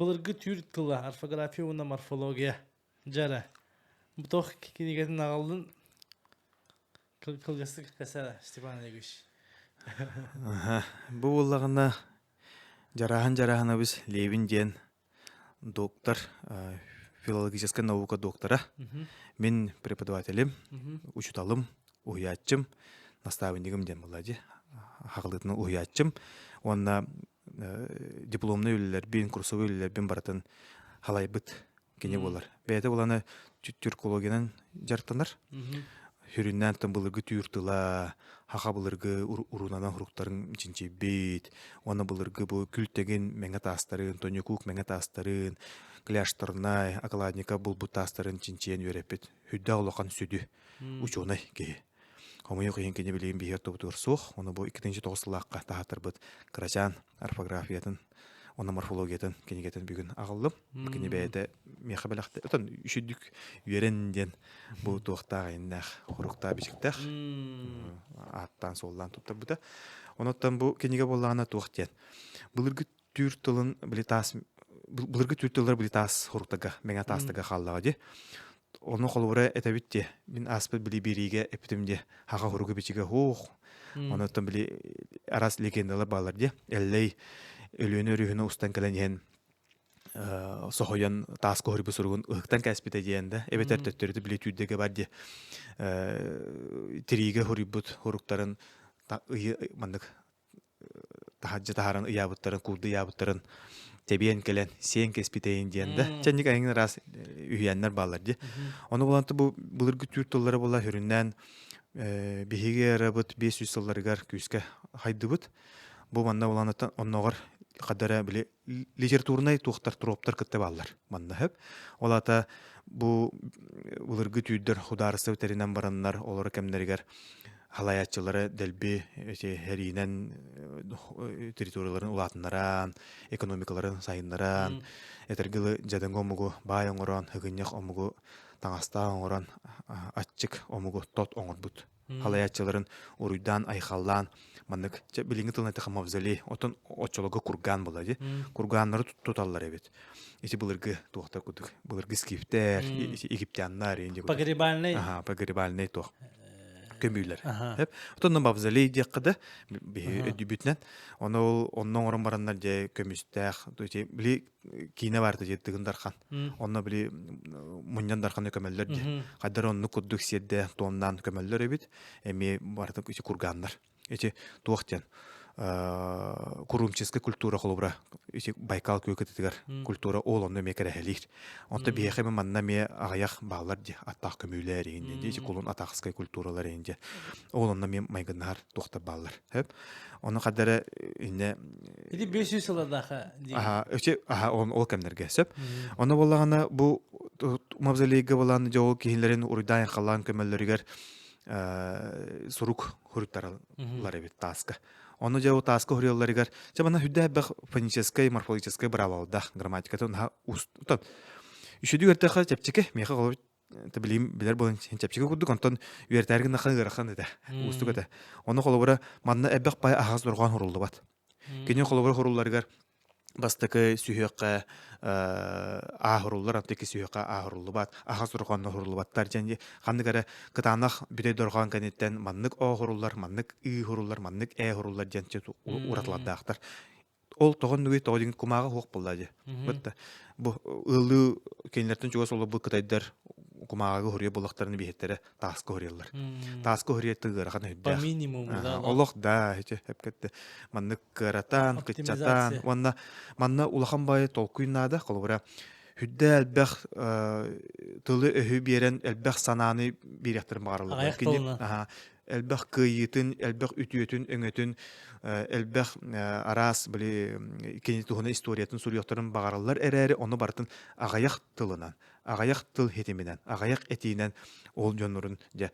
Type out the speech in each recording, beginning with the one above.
Былыргы түүр тыла, орфография уонна морфология. Дьара. Бу туох кинигэтин аҕаллын кылгастык кэсэ Степан Олегович. Бу буоллаҕына Дьарааһын Дьарааһынабыс Левин диэн доктор, филологическай наука доктора. Мин преподавателим, учуталым, уһуйааччым, наставнигым диэн буолла дии. Хаҕылытын уһуйааччым. Уонна дипломнай үлэлэрбин, курсовой үлэлэрбин барытын халайбыт кини буолар. Бэйэтэ буланы тюркологиянан дьарыктанар. Сүрүннээн тын былыргы түүр тыла, хаха былыргы урунана хуруктарын чинчийбит, уонна былыргы бу күлтэгин мэҥэ таастарын, тоньукуук мэҥэ таастарын, кляштарнай, окладника булбут таастарын чинчийэн үөрэппит. Хүддээх улахан сүдү учуонай киһи. Хомойуох иһин кини билигин биһиги ортобутугар суох. Ону бу 2009 сыллаахха таһааттарбыт кырачаан орфографиятын уонна морфологиятын кинигэтин бүгүн аҕаллым. Кини бэйэтэ миэхэ бэлэхтэ отон үчүдүк үөрэн диэн бу туохтаах айыннаах хоруктаах бичиктээх ааттаан суоллаан туттарбыта. Онуттан бу кинигэ буоллаҕына туох диэн былыргы түүр тылын били таас былыргы түүр тыллар били таас хоруктарга мэҥэ таастарга хааллаҕа дии. Ону холобура этэбит дии. Мин ааспыт били биэриигэ эппитим дии. Хаха хуругу бичигэ хуох. Онуттан били араас легендалар бааллар дии. Эллэй Өлүөнэ өрүһүнү устан кэлэн иһэн соһуйан тааска уһуйбут суругун ыһыктан кээспитэ диэн да эбэтэр төттөрүтү били түүрдэгэ бар дии тириигэ уһуруйбут суруктарын маннык таһырдьа таһааран ыйаабыттарын, куурду ыйаабыттарын тэбиэн кэлэн сиэн кэспитэйин диэн да чэнник айыҥын араас үһүйээннэр бааллар дии. Ону буланты бу былыргы түүр тыллара була хүрүннээн биһиги эрабыт 500 сылларыгар күүскэ хайдыбыт. Бу манна буланаттан онноҕор хадара били литературнай туохтар троптар кытта бааллар манна хөп. Ол ата бу былыргы түүрдэр худаарыстыба тэринэн бараннар олору кэмнэригэр халайааччылары дэлби эти эриинэн территорияларын улаатыннаран, экономикаларын сайыннаран, этэргилы дьадаҥы омугу баай оҥорон, ыгынньах омугу таҥастаах оҥорон, аччык омугу тот оҥорбут халайааччыларын уруйдаан айхаллаан маннык чэ билиҥҥи тылынан эттэххэ мавзолей оттон оччолорго курган буолла дии курганнары туталлар эбит ити былыргы туохтар курдук былыргы скифтэр египтяннар погребальный аха погребальный туох көмүүлэр оттон мавзолей диэххэ да биһи өйдүүбүтүнэн ону ол онно оҥорон бараннар дьэ көмүстээх били киинэ баар дии Тыгын Дархан онно били мунньан Дарханы көмөллөр дии хайдары оннук курдук сиэрдэ туомнаан көмөллөр эбит эмиэ барытын ити кургааннар ити туох диэн курумческай культура холобура ити Байкал күөкэтитигэр культура ол онно эмиэ кэрэһэлиир онто биһиэхэ эмиэ манна эмиэ аҕыйах бааллар дии аттаах көмүүлэр иһин дии ити кулун атахскай культуралар иһин дии ол онно эмиэ майгыннаһар туохтар бааллар хөп ону хадара инне Ити 500 сыллардаахха дии. Аха, өчө аха ол ол кэмнэргэ сөп. Ону буоллаҕына бу мавзолейга буолан дьэ ол киһилэрин уруйдаан халлаан көмөллөрүгэр сурук хуруйтараллар эбит тааска. Ону дьэ ол тааска хуруйалларыгар дьэ манна сүрдээх элбэх фоническай, морфологическай быраабалардаах грамматикатын наһаа устан үчүгэй үөртэххэ чэпчэки миэхэ холобур билим билэр буолан чэпчэки курдук онтон үөрэтээрги нахан ыарахан этэ уустук этэ ону холобура манна элбэх пай аһаҕас дорҕоон хуруллубат кини холобура хурулларыгар бастакы сүһүөххэ ааһыруллар антыки сүһүөххэ ааһыруллубат аһаҕас дорҕоонно хуруллубаттар дьэн ханнык эрэ кытаанах бүтэй дорҕоон кэнниттэн маннык оо хуруллар маннык ыы хуруллар маннык ээ хуруллар диэн уратылардаахтар Ол тоҕо оннугуй тоҕо диэн кумааҕы суох буолла дии. Бытта бу ыаллыы кинилэртэн чугас олорбут кытайдар кумааҕыга хоруйа буоллахтарына биһиттэрэ тааска хоруйаллар. Тааска хоруйа ыарахан По өйдөөх. минимуму, да, Олох да ити эпкетте маннык кыаратаан, кыччатаан Оптимизация. уонна манна улахан баайы толкуй наада. Холобура хүрдэ элбэх тылы-өһү биэрэн элбэх санааны биэриэхтэрин баҕараллар. Аҕыйах Кини тылынан. элбэх кыайыытын, элбэх үтүөтүн, өҥөтүн, элбэх араас били кини туһунан историятын суруйуохтарын баҕараллар эрээри, ону барытын аҕыйах тылынан, аҕыйах тыл хитиминэн, аҕыйах этиинэн ол дьоннорун дьэ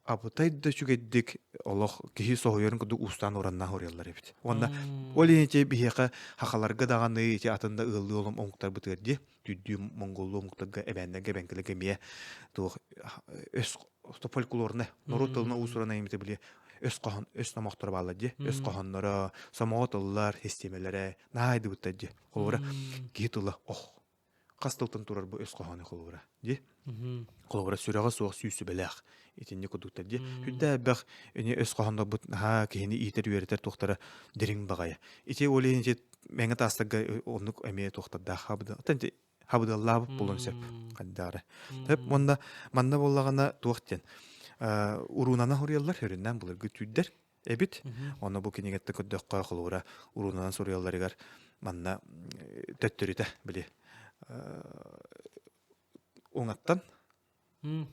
абытай да үчүгэйдик олох киһи соһуйарын курдук уустаан ураннаах уруйаллар эбит. Уонна ол иһин ити биһиэхэ хахаларга даҕаны ити атын да ыаллыы олом омуктарбытыгар дии түүрдүү монголлуу омуктарга эбээннэргэ эбэҥкилэргэ эмиэ туох өс фольклорнай норуот тылына уус-уран айымньыта били. өс хоһон өс номохторо бааллар дии. Өс хоһонноро, сомоҕо тыллар систиэмэлэрэ наһаа айдыбыттар дии. Холобура, киһи тыла ох хас тылтан турар бу өс хоһоону холобура дии. Холобура сүрэҕэ суох сүүс сүбэлээх итинник курдуктар дии. Үрдэ элбэх ини өс хоһооннорбут наһаа киһини иитэр-үөрэтэр туохтара дириҥ баҕайы. Ити ол иһин ити мэҥэ таастарга оннук эмиэ туохтардаах хабыда. Оттон ити хабыдыаллаабыт буолуон сөп хайдаары. Сөп уонна манна буоллаҕына туох диэн уруунана суруйаллар өрүннээн былыргы түүрдэр эбит. Онно бу кинигэттэн көрдөххө холобура уруунанан суруйалларыгар манна төттөрүтэ били уҥаттан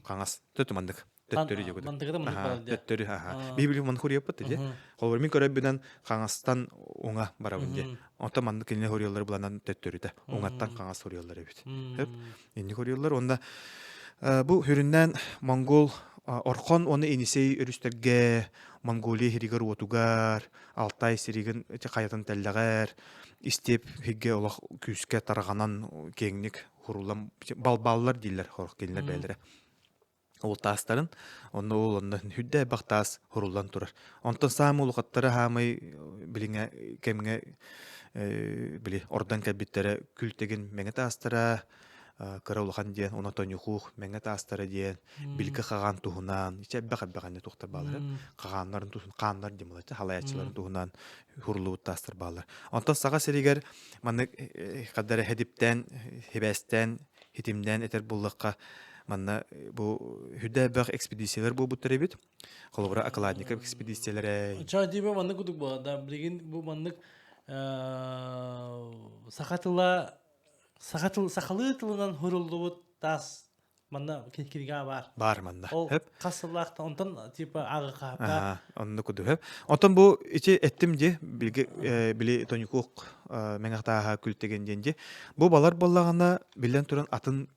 хаҥас төттү маннык төттөрү диэкү төттөрү аха биһи били маннык хуруйаппыт дии холобур мин көрөрбүнэн хаҥастан уҥа барабын дии онтон маннык кинилэр хуруйаллары буланан төттөрүтэ уҥаттан хаҥас хуруйаллар эбит сөп инник хуруйаллар уонна бу хүрүннээн монгол Орхон уонна Енисей өрүстэргэ Монголия сиригэр уотугар Алтай сиригин хайатын тэллэҕэр истиэп сиргэ олох күүскэ тарҕанан киэҥник хуруллан балбааллар дииллэр хорох кинилэр бэйэлэрэ ол таастарын онно ол онно үрдэ элбэх таас хуруллан турар онтон саамай улахаттара хаамай билиҥэ кэмҥэ били ордон кэлбиттэрэ күлтэгин мэҥэ таастара кыра улахан диэн уна тоньухух мэҥэ таастара диэн билгэ хаҕаан туһунан ичэ элбэх элбэх аны тухтар баалара хаҕааннарын туһун хааннар диэн буолар халаяччыларын туһунан хуруллубут таастар бааллар онтон саха сиригэр Маннык хаддара хэдиптээн, хибээстээн, хитимнээн этэр буллахха, манна бу үрдэ элбэх экспедициялар буолбуттар эбит. Холобура, Окладников экспедициялэрэ. Ча диба маннык кудук буолар да, билигин бу маннык саха тыла саха тыл сахалыы тылынан хуруллубут таас Манна кинигэ баар. Баар манна. Ол хас сыллаахтан онтон типа ааҕы хаапта. Оннук курдук. Онтон бу ити эттим ди билги били Тоньукук мэҥэхтааһа күлтеген диэн ди. Бу балар боллаҕына биллэн туран атын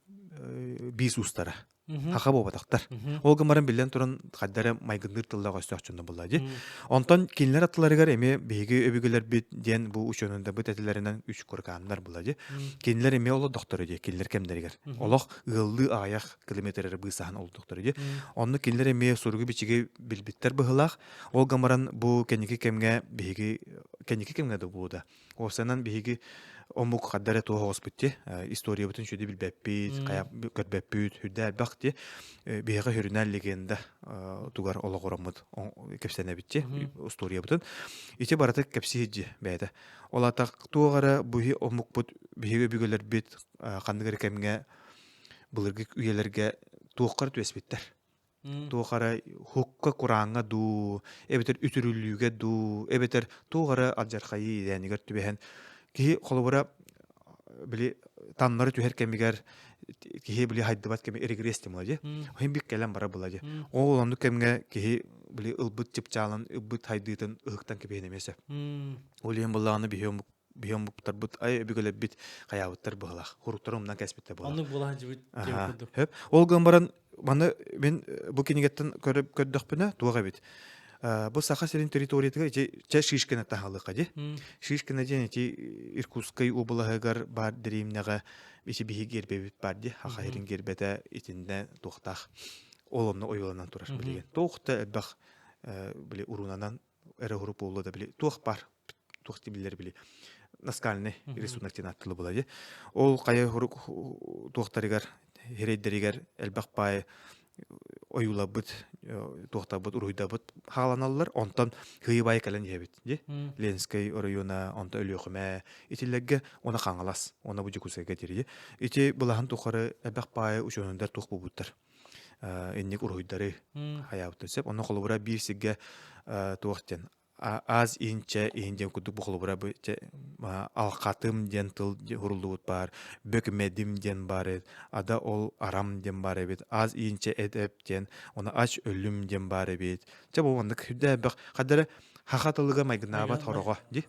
биис уустара. Хаха буолбатахтар. Ол гымарын биллэн туран хайдары майгынныыр тыллаах өстөөх дьонно буолла ди. Онтон кинилэр аттыларыгар эмиэ биһиги өбүгэлэрбит диэн бу учуонайдарбыт этилэринэн үч курыкааннар була ди. Кинилэр эмиэ олордохторо дии кинилэр кэмнэригэр. Олох ыаллыы аҕыйах километр быысаһан олордохторо дии. Онно кинилэр эмиэ суругу-бичиги билбиттэр быһыылаах. Ол гамаран бу кэнники кэмҥэ биһиги кэнники кэмҥэ да буолуо да. Уопсайынан биһиги омук хадда эрэ туох оҕуспут дии. Историябытын сүдү билбэппит, хайа көрбөппүт, үрдэ элбэх дии. Биһиэхэ хүрүнэн легенда тугар олоҕураммыт кэпсэнэбит дии историябытын. Ити барыта кэпсиир дии бэйэтэ. Ол аата туох эрэ биһи омукпут, биһиги өбүгэлэрбит ханнык эрэ кэмҥэ былыргы үйэлэргэ туохха эрэ түбэспиттэр. Туох эрэ хукка курааҥҥа дуу, эбэтэр үтүрүллүүгэ дуу, эбэтэр туох эрэ алдьархайыы иэдээнигэр түбэһэн киһи холобура били таннары түһэр кэмигэр киһи били хайдыбат кэми регресс диэн дии. Иһин бик кэлэн бара була дии. Ол оннук кэмҥэ киһи били ылбыт чыпчаалын, ылбыт хайдыытын ыһыктан кэбиһэн эмиэ сөп. Ол иһин буоллаҕына биһи омук биһи омуктарбыт ай өбүгэлэрбит хайаабыттар быһылаах. Хуруктары умнан кэспиттэр быһылаах. Оннук буола сылдьыбыт диэн курдук. Хөп. Ол гынан баран маны мин бу кинигэттэн көрдөхпүнэ туох эбит. Бу Саха сирин территориятыгар ити чэ Шишкина таһалыха ди. Шишкина диэн ити Иркутскай облаһыгар баар дэриэбинэҕэ ити биһи гербэбит баар ди. Саха сирин гербэтэ итиннэ туохтаах. Ол онно ойууланан турар билигин. Туох да элбэх били уруунанан эрэ уруп буолла да били туох бар туох биллэр били наскальный рисунок диэн аттылы була ди. Ол хайа туохтарыгар хирэйдэригэр элбэх баай ойуулабыт туохтарбыт уруһуйдабыт хааланаллар онтон кыйыбай кэлэн иһэбит ди Ленскэй оройуона онто Өлүөхүмэ итилэргэ уона Хаҥалас уона бу Дьокуускайга тири ити былаһын тухары элбэх баайы учуонайдар туох буолбуттар инник уруһуйдары хайаабыттар сөп онно холобура биир сиргэ туох диэн аз инчэ иһин диэн курдук бу холобура бу алхатым диэн тыл хуруллубут баар бөкмэдим диэн баар эбит ада ол арам диэн баар эбит аз инчэ эт эп диэн оны ач өлүм диэн баар эбит чэ бу маннык үрдээбэх хадара хаха тылыга майгынаабат хороҕо ди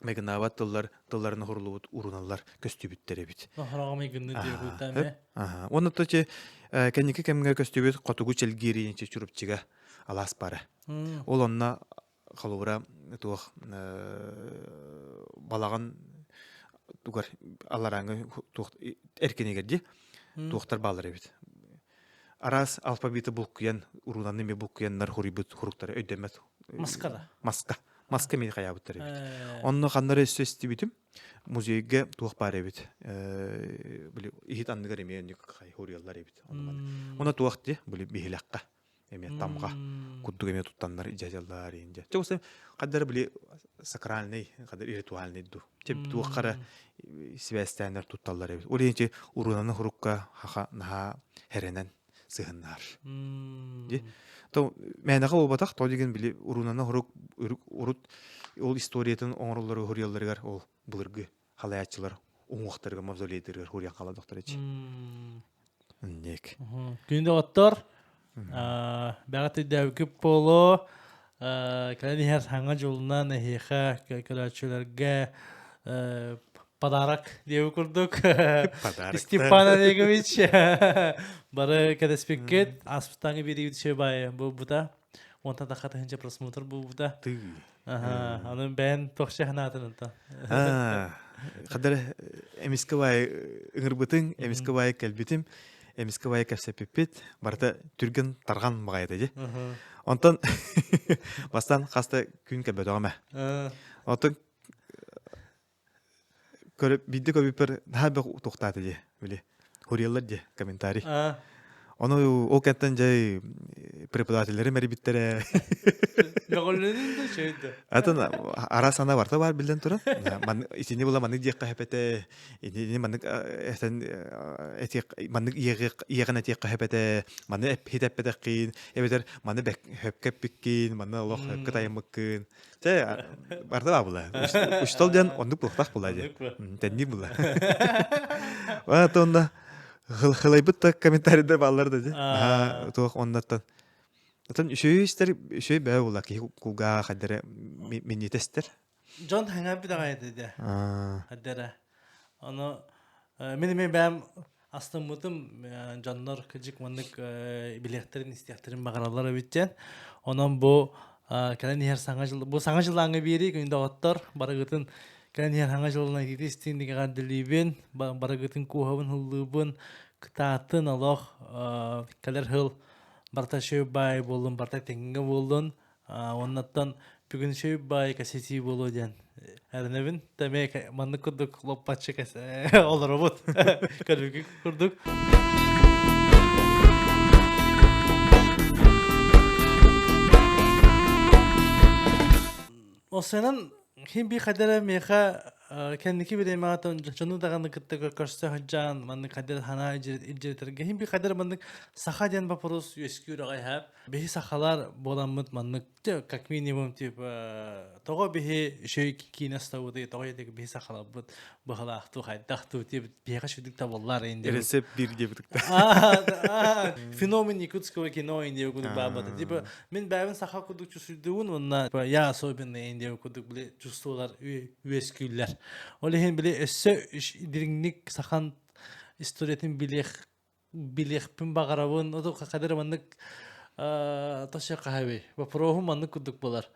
майгынаабат тыллар тылларын хуруллубут уруналлар көстүбүттэр эбит хороҕо майгынны диэбит Уонна то кэнники кэмҥэ көстүбүт хотугу чэлгиэриинчи чурупчига алаас бара Ол онно холобура туох балаҕан тугар аларааҥы туох эркинигэр дии туохтар бааллар эбит. Араас алфавиты булкуйан, уруунаны эмиэ булкуйаннар хуруйбут хуруктары өйдөммөт. Маска да. Маска. Маска эмиэ хайаабыттар эбит. Онно ханнары өссө истибитим. Музейга туох баар эбит. Били иһит анныгар эмиэ өннүк хуруйаллар эбит. Онно туох ди били биһилэххэ эмиэ тамҕа курдук эмиэ туттаннар дьадьаллар инде. Чэ осы хаддар били сакральный, хаддар ритуальный ду. Чэ туоххара сибээстээннэр тутталлар эбит. Ол иһин уруунаны хурукка хаха наһаа хэрэнэн сыһыннаар. Ди то мээнэҕэ буолбатах, то деген били уруунаны хурук урут ол историятын оҥороллору хуруйалларыгар ол былыргы халаяччылар уҥуохтарыгар мавзолейдарыгар хуруйан хаалладохтор ичи. Ник. Күн доҕоттор, бэҕэ өйдөөбүкүт буолуо. Кэлэн иһэр саҥа дьылынан эһиэхэ көрөөччүлэргэ подарок диэбит курдук. Степан Олегович бары кэтэспиккит аспытааҥы биэриибит үчүгэй баайы буолбута. Уонтан тахха тыһыынча просмотр буолбута. Аны бэйэн туох санаатын онтон? Хадара эмискэ баай ыҥырбытыҥ, эмискэ баай кэлбитим, эмискэ баай кэпсэппиппит, барыта түргэн тарҕан баҕайыта дии. Онтон бастаан хаста күн кэлбэтэҕим ээ. Оттон Көрө биирдэ көрбүппэр наһаа элбэх туохтаата дии, били хурияллар дии комментарий. Ону ол кэнтэн дьэ преподавателлэрим эрийбиттэрэ. Мөҕүллүнүн да үчүгэй да. Атын араас санаа барыта баар биллэн туран. Итини була маннык диэххэ сөп итини маннык этэн этиэх маннык иэҕин этиэххэ сөп этэ, маны хит эппэтэххин, эбэтэр маны хөпкө эппиккин, маны олох хөпкө тайыммыккын. Чэ, барда баа була. Учтол диэн оннук буолуохтаах була дии. Тэннии була. Ата онно хылайбыт да комментарийдар бааллар да дии. Туох оннаттан. Отон үчүгэй истэр үчүгэй бээ була киһи кулгаа хайдара минньитэ истэр. Дьон хаҥа бит аҕай этэ. Хайдара. Ону мин эмиэ бэйэм астыммытым дьоннор кыдьык маннык билиэхтэрин истиэхтэрин баҕараллар эбит диэн. Онон бу кэлэн иһэр саҥа дьыл бу саҥа дьыллааҥҥы биэрии күн доҕоттор барыгытын кэлэн иһэр саҥа дьылынан итиити истиҥник эҕэрдэлиибин барыгытын куоһабын һыллыыбын кытаатын олох кэлэр сыл барыта үчүгэй баай буоллун барыта тэҥҥэ буоллун Уоннаттан бүгүн үчүгэй баай кэсэтии буолуо диэн эрэнэбин. Тэмээ маннык курдук лоппаччы олоробут. Көрбүккүт курдук. Осенан хин би хадара меха кэнники бириэмэҕэ дьону даҕаны кытта көрсө сылдьан маннык хадара санаа илдьиритэргэ хин би хадара маннык саха диэн вопрос үөскүүр аҕай хаап биһи сахалар буоламмыт маннык как минимум типа тоҕо биһи үчүгэй киинэ устабытый тоҕо диэки биһи сахаларбыт быһалаахтуу хайдахтуу диэбит биһиэхэ сүдүк табыллар инде Рецепт биир диэбитик феномен якутского кино инде курдук баабата типа мин бэйэбин саха курдук чувствуйдугун уонна я особенный инде курдук били чувстволар үөскүүллэр ол иһин били өссө дириҥник сахан историятын билиэх билиэхпин баҕарабын. Ото хадыр маннык тосе хаһабый. Вопроһум маннык курдук буолар.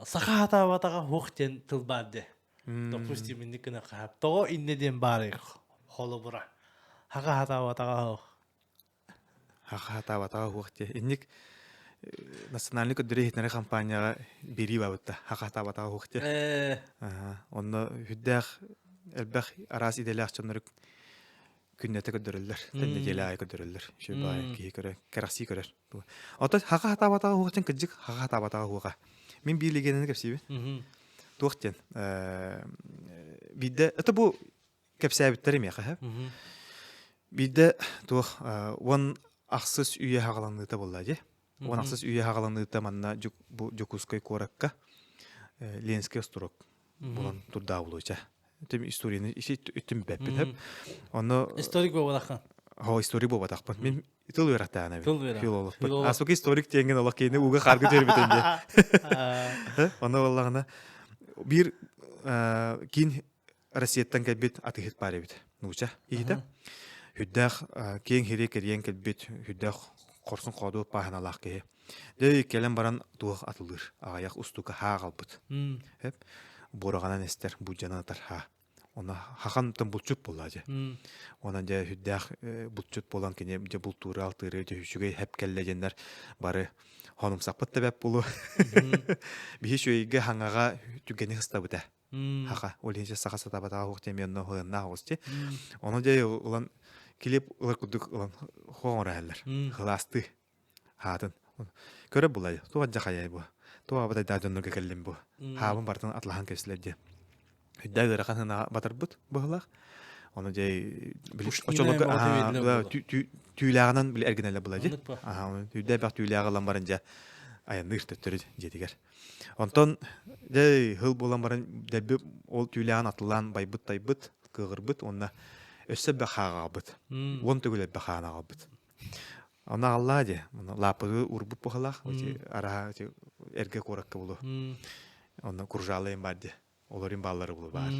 Саха хатаабатаҕа хуох диэн тыл баар де. Допустим, инник гына хаһап. Тоҕо инне диэн баарый холобура. Хаха хатаабатаҕа хуох. Хаха хатаабатаҕа хуох диэ. Инник национальный көрдөрүү иһитиннэрэр компанияҕа биэрии баабытта. Хаха хатаабатаҕа хуох диэ. Онно үрдээх элбэх араас идэлээх дьоннору күннэтэ көрдөрөллөр. Нэдиэлэ аайы көрдөрөллөр. Үчүгэй баҕайы киһи көрө, кэрэхсии көрөр. Оттон хаха хатаабатаҕа уһуох диэн кырдьык хаха хатаабатаҕа уһуоҕа. Мин биир легенданы кэпсиибин. Туох диэн биирдэ это бу кэпсээбиттэр миэхэ биирдэ туох 16 үйэ хаҕаланыыта буолла дии. 16 үйэ хаҕаланыыта манна бу Дьокуускай куоракка Ленскэй остуруок булан турдаабылууча. Тим историяны үттүм бэппин хөп. Онно историк буолбатаххын. Хо историк буолбатахпын. Мин тыл үөрэхтээҕин эбит. Филологпын. Асука историк диэҥҥин олох киһини ууга хаарга түөрбүтүн диэ. Онно буоллаҕына биир киин Россияттан кэлбит атыыһыт баар эбит. Нууча иһитэ. Үрдээх киэҥ хири кэрийэн кэлбит үрдээх хорсун хоодуот пааһыналаах киһи. Дьэ кэлэн баран туох атылыыр аҕыйах устука хаа аҕалбыт. Эп буораҕанан эстэр будьанан атар хаа. Онно хахан тон булчут буолла дьэ. Онон дьэ сүрдээх булчут буолан кини дьэ бултууру алтыыры дьэ үчүгэй хэп кэллэ диэннэр бары хонумсаппыт да бэп булу. Биһи үчүгэйгэ хаҥаҕа түгэни хыстабыта. Хаха. Ол иһин саха сатабатаҕа хуох диэн онно хуяннаах оҕус дии. Ону дьэ ылан килиэп ылар курдук ылан хоҥор аһаллар. Хылаастыы. Хаатын. Көрө булай. Туох дьахайай бу. Туох абатайдаа дьоннорго кэллим бу. Хаабын барытын атлаһан кэбистилэр диye. Үрдэ ыарахан хына батарбыт быһылаах. Ону дьэ очолорго түүлээҕинэн били эргинэлэ була дии. Аха, үрдэ бэх түүлээҕи ылан баран дьэ айанныыр төттөрү дьиэтигэр. Онтон дьэ хыл буолан баран дэлби ол түүлээҕин атылаан байбыт-тайбыт, кыаҕырбыт уонна өссө элбэх хааҕаҕалбыт. 10 төгүл элбэх хаан аҕалбыт. Аны аҕаллаа дии. Лааппыгы урбут быһалаах. Араһа эргэ куоракка булу. Онно куржаалайым бар дии. Олорин бааллары булу баар.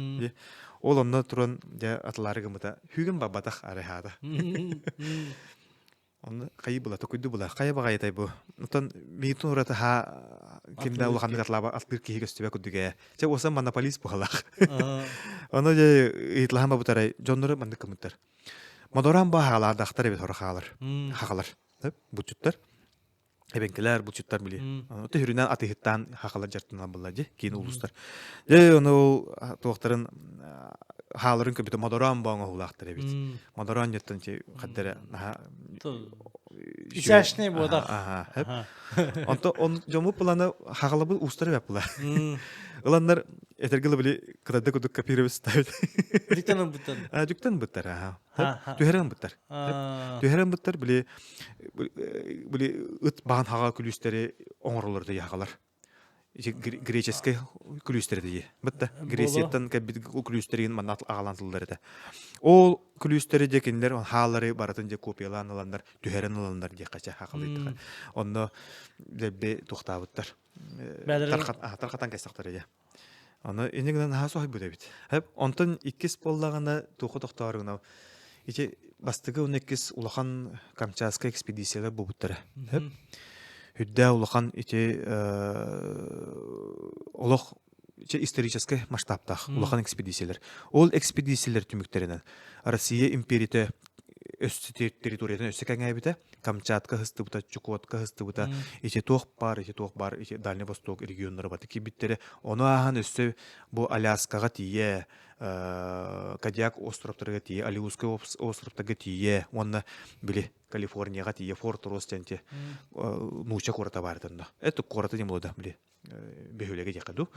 Ол онно туран дьэ атылаары гыммыта хүүгэн барбатах арыһаата. Онно хайы була токуйду була хайа баҕайытай бу. Оттон миитин ураты хаа кимдэ улаханнык атлаба алтыыр киһи көстүбэ курдук ээ. Чэ уосан монополист буһалаах. Ону дьэ ыйытлаһан бабытарай дьоннору маннык кымыттар. Модоран бу хаалаардахтар эбит хорохаалар. Хахалар. Бутчуттар. Эбэҥкилэр булчуттар били. Төһүрүнэн атыыһыттаан хахалар дьартынан булла дии киин улуустар. Дьэ ону ол туохтарын хааларын көбүтэ модороон боо оҥоһуулаахтар эбит. Модороон дьоттон чи хаддара наха Исяшный буодах. Онто он дьоммут планы хагалабыт уустары бэп була. Ыланнар этэргэ били кытайда кудук копировать ставит. Дьүктэн ылбыттар. Дьүктэн ылбыттар, аха. Түһэрэн ылбыттар. Түһэрэн ылбыттар били били ыт баан хаға күлүүстэри оҥороллор да хагалар. Греческэй күлүүстэри дии. Бытта Грецияттан кэлбит күлүүстэрин манна аҕалан тыллар этэ. Ол күлүүстэри дьэ кинилэр хаалары барытын дьэ копиялаан ыланнар, түһэрэн ыланнар диэххэ чэ хахалыйтаха. Онно дэлби туохтаабыттар. Тархатан кэстэхтэрэ дьэ. Аны инньэ гынан наһаа соһуйбут эбит. Онтон иккис буоллаҕына туохха тохтоору гынав ити бастакы уонна иккис улахан Камчатскай экспедициялар буолбуттара. Үрдээх улахан ити олох историческай масштабтаах улахан экспедициялар. Ол экспедициялар түмүктэринэн Россия империята өссө территориятын өссө кэҥээбитэ, Камчатка ыһыстыбыта, Чукотка ыһыстыбыта, ити туох баар, ити туох баар, ити Дальний Восток регионнара баты киирбиттэрэ. Ону ааһан өссө бу Аляскаҕа тиийэ, Кадьяк островтарыгар тиийэ, Алиускай островтарга тиийэ уонна били Калифорнияҕа тиийэ Форт Росс диэн нуучча куората баар этэ. Это куората диэн буолла били бөһүөлэгэ диэххэ дуу.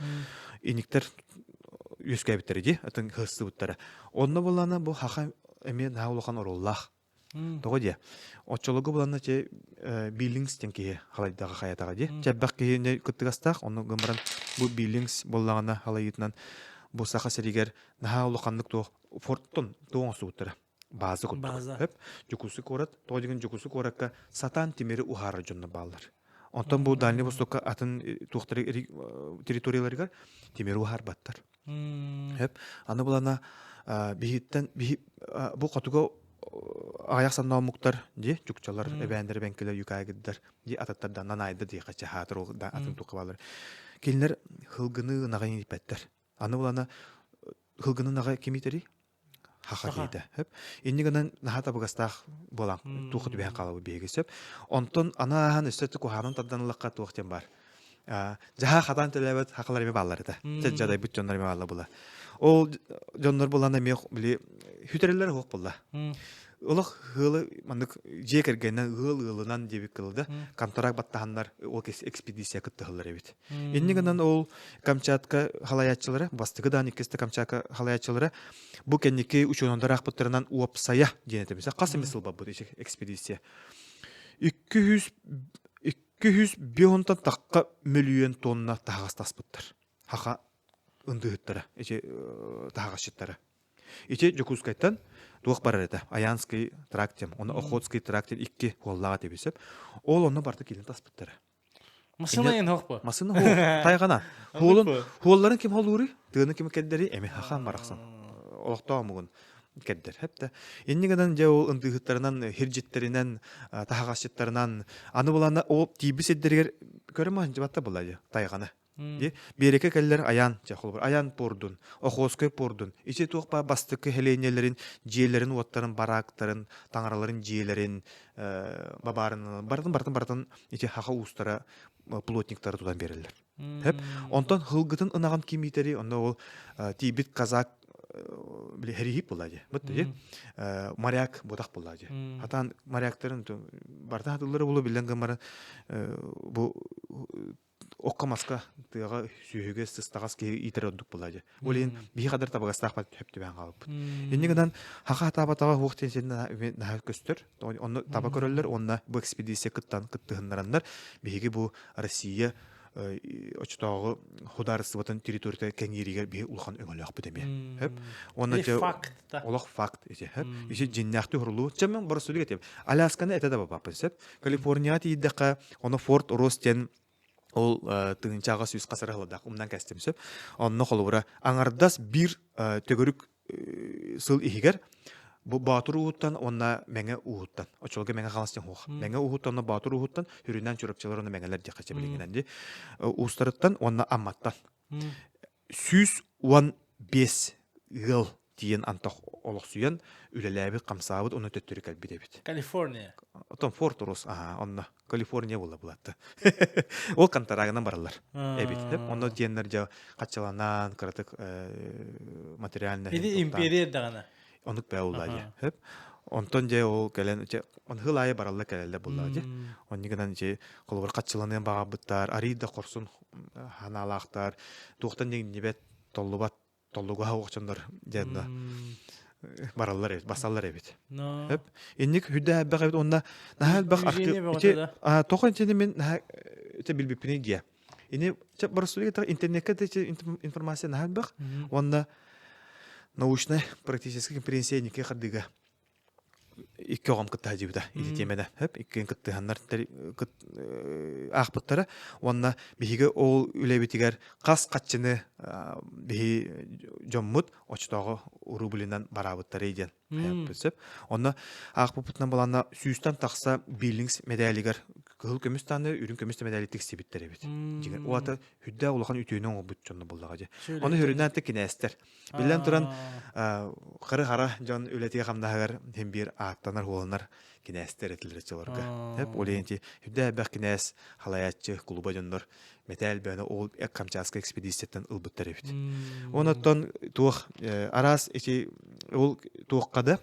Иниктэр үөскээбиттэрэ дии, атын хыстыбыттара. Онно булана бу хаха эмиэ наһаа улахан оруоллаах. Тоҕо диэ? Оччолорго буланна че Биллингс диэн киһи халайдаҕа хайатаҕа дии. Чэббэх киһини кыттыгастаах, онно гын баран бу Биллингс буоллаҕына халайыытынан бу Саха сиригэр наһаа улаханнык туох форттон туох оҥостубуттара. Бааза курдук. Хөп. Дьокуускай куорат, тоҕо дигин Дьокуускай куоракка сатаан тимири уһаарар дьоннор бааллар. Онтон бу Дальний Востокка атын туохтары территорияларыгар тимири уһаарбаттар. Хөп. Аны булана биһиттэн биһи бу хотуга аҕыйах санноомуктар ди чукчалар эбээндэр эбэҥкилэр юкагирдар ди ататтардан нанаайда ди хача хаатыр ол да атын туққа балар кинилэр хылгыны ынаҕын ииппэттэр аны булана хылгыны ынаҕы ким иитэрий хаха киһитэ сөп инни гынан наһаа табыгастаах буолан туох түбэһэн хаалабыт биһиги сөп онтон аны ааһан өссө куһаанан тардан ыллахха туох диэн баар дьаһаа хатаан төлөөбөт хахалар эмиэ бааллар этэ дьадайбыт дьоннор эмиэ бааллар була ол дьоннор булан эмиэ били хүтэрэллэр суох буолла олох ыалы маннык дьиэ кэргэнинэн ыал ыалынан диэбит кылыда контракт баттаһаннар ол экспедиция кыттыһаллар эбит Инни гынан ол Камчатка халайааччылара, бастакы даан иккис да Камчатка халайааччылара бу кэнники учуонандар аахпыттарынан уопсайа диэн этэ. Хас эмэ сыл барбыт экспедиция. 200 205 тахха мөлүйүөн тонна таһаҕас таспыттар. Хаха ындыһыттара, ити таһаҕасчыттара. Ити Дьокуускайтан туох барар этэ? Аянский тракт диэн, оны Охотский тракт диэн икки хуоллаах этэ сөп. Ол онно барыта киирэн таспыттара. Массыына ен хоох бу. Массыына хоох. Тайҕана. Хуолун, хуолларын ким холууруй? Тыаны ким кэрдэри? Эми хахан барахсан. Олохтоох омугун кэрдэр. Хэптэ. Инни гынан дьэ ол ындыыһыттарынан, хирдьиттэринэн, таһаҕасчыттарынан, аны булана ол тиийбит сирдэригэр көрө маһынчыбатта була дьэ тайҕана. Ди биэрэкэ кэллэр Аян, чэ холобур, Аян пордун, Охотскай пордун, ити туох баар бастакы хэлиэнньэлэрин, дьиэлэрин уоттарын, бараактарын, таҥараларын дьиэлэрин, бабаарынын барытын барытын барытын ити хаха уустара плотниктары тутан биэрэллэр. Хэп. Онтон хылгытын ынаҕын кимиитэри, онно ол тиийбит казак били хэриһип буолла дии. Бут дии. Моряк ботах буолла дии. Хатаан моряктарын барыта хатыллары булу биллэн гыммарын бу окко маска тыаҕа сүөһүгэ сыстаҕас киһи иитэр ордук буолла дии. Ол иһин биһи хадар табыгастаах хөп түбээн хаалбыт. Инньэ гынан хаха хатаабатаҕа уох диэн сирин наһаа көстөр. Онно таба көрөллөр уонна бу экспедиция кыттан кыттыһыннараннар биһиги бу Россия оччотооҕу судаарыстыбатын территорията кэҥииригэр биһи улахан өҥөлөөхпүт эмиэ. Хөп. Уонна факт. Олох факт ити. Хөп. Ити дьиннээхти хурулуу. Чэ мен боростуйдук этим. Алясканы этэ да баппын сөп. Калифорнияҕа тиийдэххэ, ону Форт Росс диэн ол тыһыынчаҕа сүүс хас эрэ сылдаах умнан кэстим сөп. Онно холобура аҥардас биир төгүрүк сыл иһигэр бу Боотур ууһуттан уонна Мэҥэ ууһуттан оччолорго Мэҥэ Хаҥалас диэн суох Мэҥэ ууһуттан уонна Боотур ууһуттан үрүнэн Чурапчылар уонна Мэҥэлэр диэххэ чэбилиҥинэн дии уустарыттан уонна Амматтан 115 ыал тиийэн антах олохсуйан үлэлээбит хамсаабыт уонна төттөрү кэлбит эбит. Калифорния. Оттон Форт Росс аха онно Калифорния буолла булатты. Ол контрагынан бараллар эбит. Онно диэннэр дьэ хаччаланаан кыратык материальный Ити империя даҕаны. Оннук бээ улаа дьэ. Онтон дьэ ол кэлэн он хыл аайы баралла кэлэллэр буллаа дьэ. Оннигынан дьэ холобур хаччаланыан баҕарбыттар, арый да хорсун ханаалаахтар, туохтан иҥнибэт, толлубат толлугаһа охчоннор диэн бараллар эбит, басаллар эбит. Хөп. Инник хүдэ элбэх эбит уонна наһаа элбэх ити тоҕо интини мин наһаа ити билбиппини диэ. Ини боростуй интернетке информация наһаа элбэх уонна научнай практическай конференция инники хардыыга икки оҕом кытта сылдьыбыта ити тиэмэнэ хөп иккиэн кыттыһаннар аахпыттара уонна биһиги ол үлэбитигэр хас хаччыны биһи дьоммут оччотооҕу рублинан бараабыттарый диэн сөп онно аахпыппытынан баланна сүүстэн тахса Биллингс мэдээлигэр кыһыл көмүс тааны үрүҥ көмүс мэдээли тиксибиттэр эбит дьиҥэр уата үрдээх улахан үтүөнү оҥорбут дьонно буоллаҕа дьэ ону хүрүнээн кинээстэр Биллэн туран, хары-хара дьон үлэтигэр-хамнаһыгар син биир ааттанар-хуоланар кинээстэр этилэр оччолорго. Эп ол иһин үрдэ элбэх кинээс, халайааччы, кулуба дьоннор мэтээл бөөнө ол Камчатскай экспедицияттан ылбыттар эбит. Онон туох араас ити ол туохха да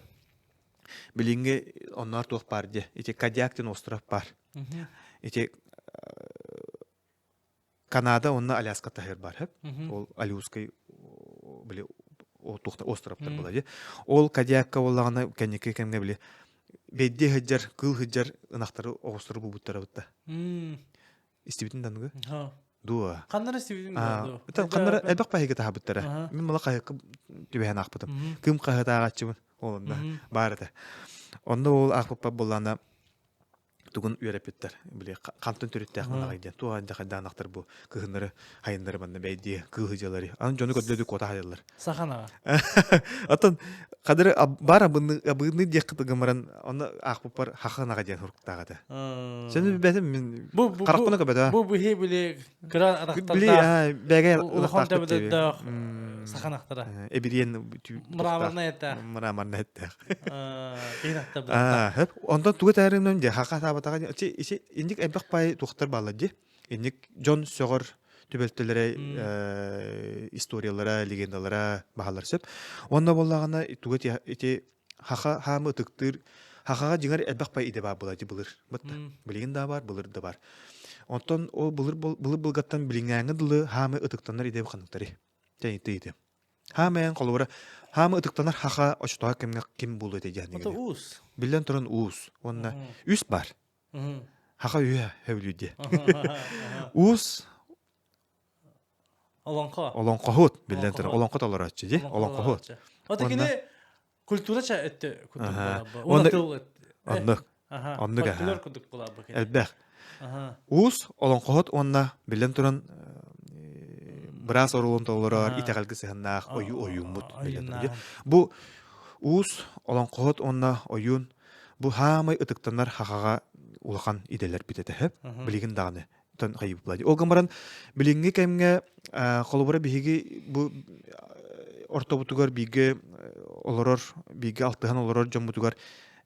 билиҥҥи онноор туох баар дии ити Кадьяк диэн остров баар. Ити Канада уонна Аляска таһыгар баар сөп. Ол Алиускай били туохта островтар була дии. Ол Кадьякка буоллаҕына кэнники кэмҥэ били бэйдиэ сылдьар, кыыл сылдьар ынахтары оҕустары булбуттара бытта. Истибитин даныгы? Дуо. Ханнара истибитин дуо? Ханнара элбэх паһыга таһабыттара. Мин мала хаһыкка түбэһэн аахпытым. Кым хаһытааҕаччыбын. Ол онно баар этэ. Онно ол аахпыппар буоллаана тугун үөрэппиттэр били хантан төрүттээх манаҕай диэн туох хайдаанахтар бу кыһыннары хайыннары манна бэйдиэ кыыһы дьалары аны дьону көрдөөдү куота хайаллар саханаҕа оттон хадыры бар абыынны диэххэ гымаран онно аахпыппар хаханаҕа диэн хуруктаах этэ сен билбэтим мин харахпына көбөтө бу быһыы били кыра атахтардаах бэгэ улахан төбөдөөх саханахтара эбириэн мраморнай эттээх мраморнай эттээх Аа, онтон тугу этээринэн дьэ хаха саабатаҕа ити инник элбэх пай туохтар бааллар дии. Инник дьон сөҕөр түбэлтэлэрэ историялара, легендалара бааллар сөп. Онно буоллаҕына тугу ити хаха хаамы ытыктыыр хахаҕа дьиҥэр элбэх пай идэ баар буолар дии былыр. Бытта. Билигин да бар, былыр да бар. Онтон ол былыр былыр былгаттан билиҥҥээҥҥэ дылы хаамы ытыктанар идэ ханныктары. Тэнитти Хаамайан холобура, хаама ытыктанар хаха оччотооҕу кэмҥэ ким буолуо этэ диэн Ото уус. Биллэн туран уус. Уонна үс бар. Хаха үһэ сөбүлүүр диэ. Уус Олоҥхо. Олоҥхоһут биллэн туран олоҥхо толорооччу дии. Олоҥхоһут. Ото кини культура ча өттө курдук буолабы. Уонна тыл Оннук. Оннук Фольклор курдук буолабы. Элбэх. Уус олоҥхоһут уонна биллэн туран быраас оруолун толорор итэҕэлгэ сыһыаннаах ойуу ойууммут биллэн туран. Бу уус олоҥхоһут уонна ойуун бу хаамай ытыктанар хахаҕа улахан идэлэрбит этэ. Билигин даҕаны. Хайыбыт Ол гынан баран билиҥҥи кэмҥэ холобура биһиги бу ортобутугар бииргэ олорор, бииргэ алтыһан олорор дьоммутугар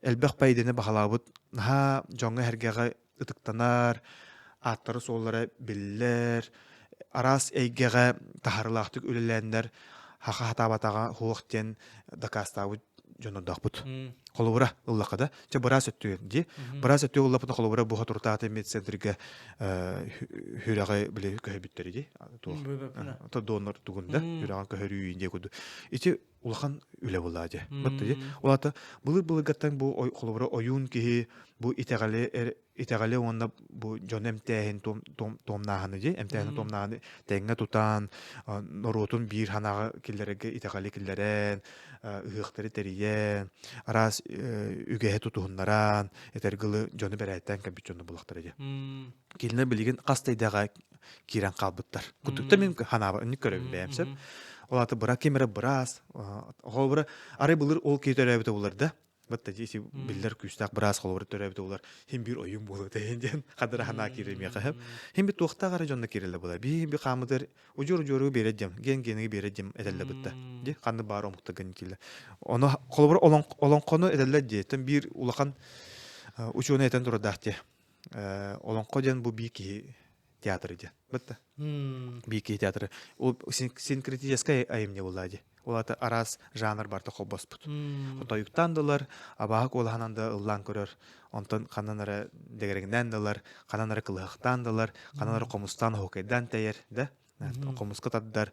элбэх пайданы баһалаабыт наһаа дьоҥҥо-сэргэҕэ ытыктанар, ааттара-суоллара биллэр, араас эйгэҕэ таһаарыылаахтык үлэлээннэр хаха хатаабатаҕа суох диэн дакаастаабыт дьоннордоохпут. Холобура ыллахха да, чэ быраас өттүгэр дии. Быраас өттүгэр ыллаппына холобура буха туртааты медцентргэ сүрэҕи били көһөрбүттэр дии. Туох донор тугун да сүрэҕин көһөрүү диye курдук. Ити улахан үлэ буолла дии. Батта дии. Улата былыр-былыргаттан бу холобура ойуун киһи бу итэҕэли итэҕэли уонна бу дьон эмтээһин туомнааһыны дии эмтээһин туомнааһыны тэҥҥэ тутан норуотун биир ханаҕа киллэрэргэ итэҕэли киллэрэн ыһыахтары тэрийэн араас үгэһи тутуһуннаран этэргылы дьону бэрээттээн кэлбит дьону булахтара дии кинилэр билигин хас да идэҕэ киирэн хаалбыттар кутукта мин ханаба инник көрөбүн бэйэм сөп ол аата быра ким эрэ быраас холобура арай былыр ол киһи төрөөбүтэ булар да Батта ити биллэр күүстээх быраас холобур төрөөбүт улар хим биир ойуун буолуо тэһин диэн хадыра ханаа кииримиэхэ хэп. Хим би туохтаах эрэ дьонно киирэллэ була. Би би хаамытыр удьуор удьуору биэрэ дем, ген гениги биэрэ дем этэллэ бытта. Ди ханны баар омуктаргын киилэ. Ону холобур олоҥхону этэллэр диэттэн биир улахан учуонай этэн турардаах дии. Олоҥхо диэн бу бии киһи театры диэн. Бытта. Бии киһи театры. Ол синкретическай айымньы буолла дии. Ол аты араас жанр барыта холбоспут. Хотойуктаан да ылар, абааһы куолаһынан да ыллаан көрөр. Онтон ханан эрэ дэгэрэгинээн да ылар, ханан эрэ кылыһахтаан да ылар, ханан эрэ хомустаан оһуокайдаан тэйэр да. Хомуска тардар.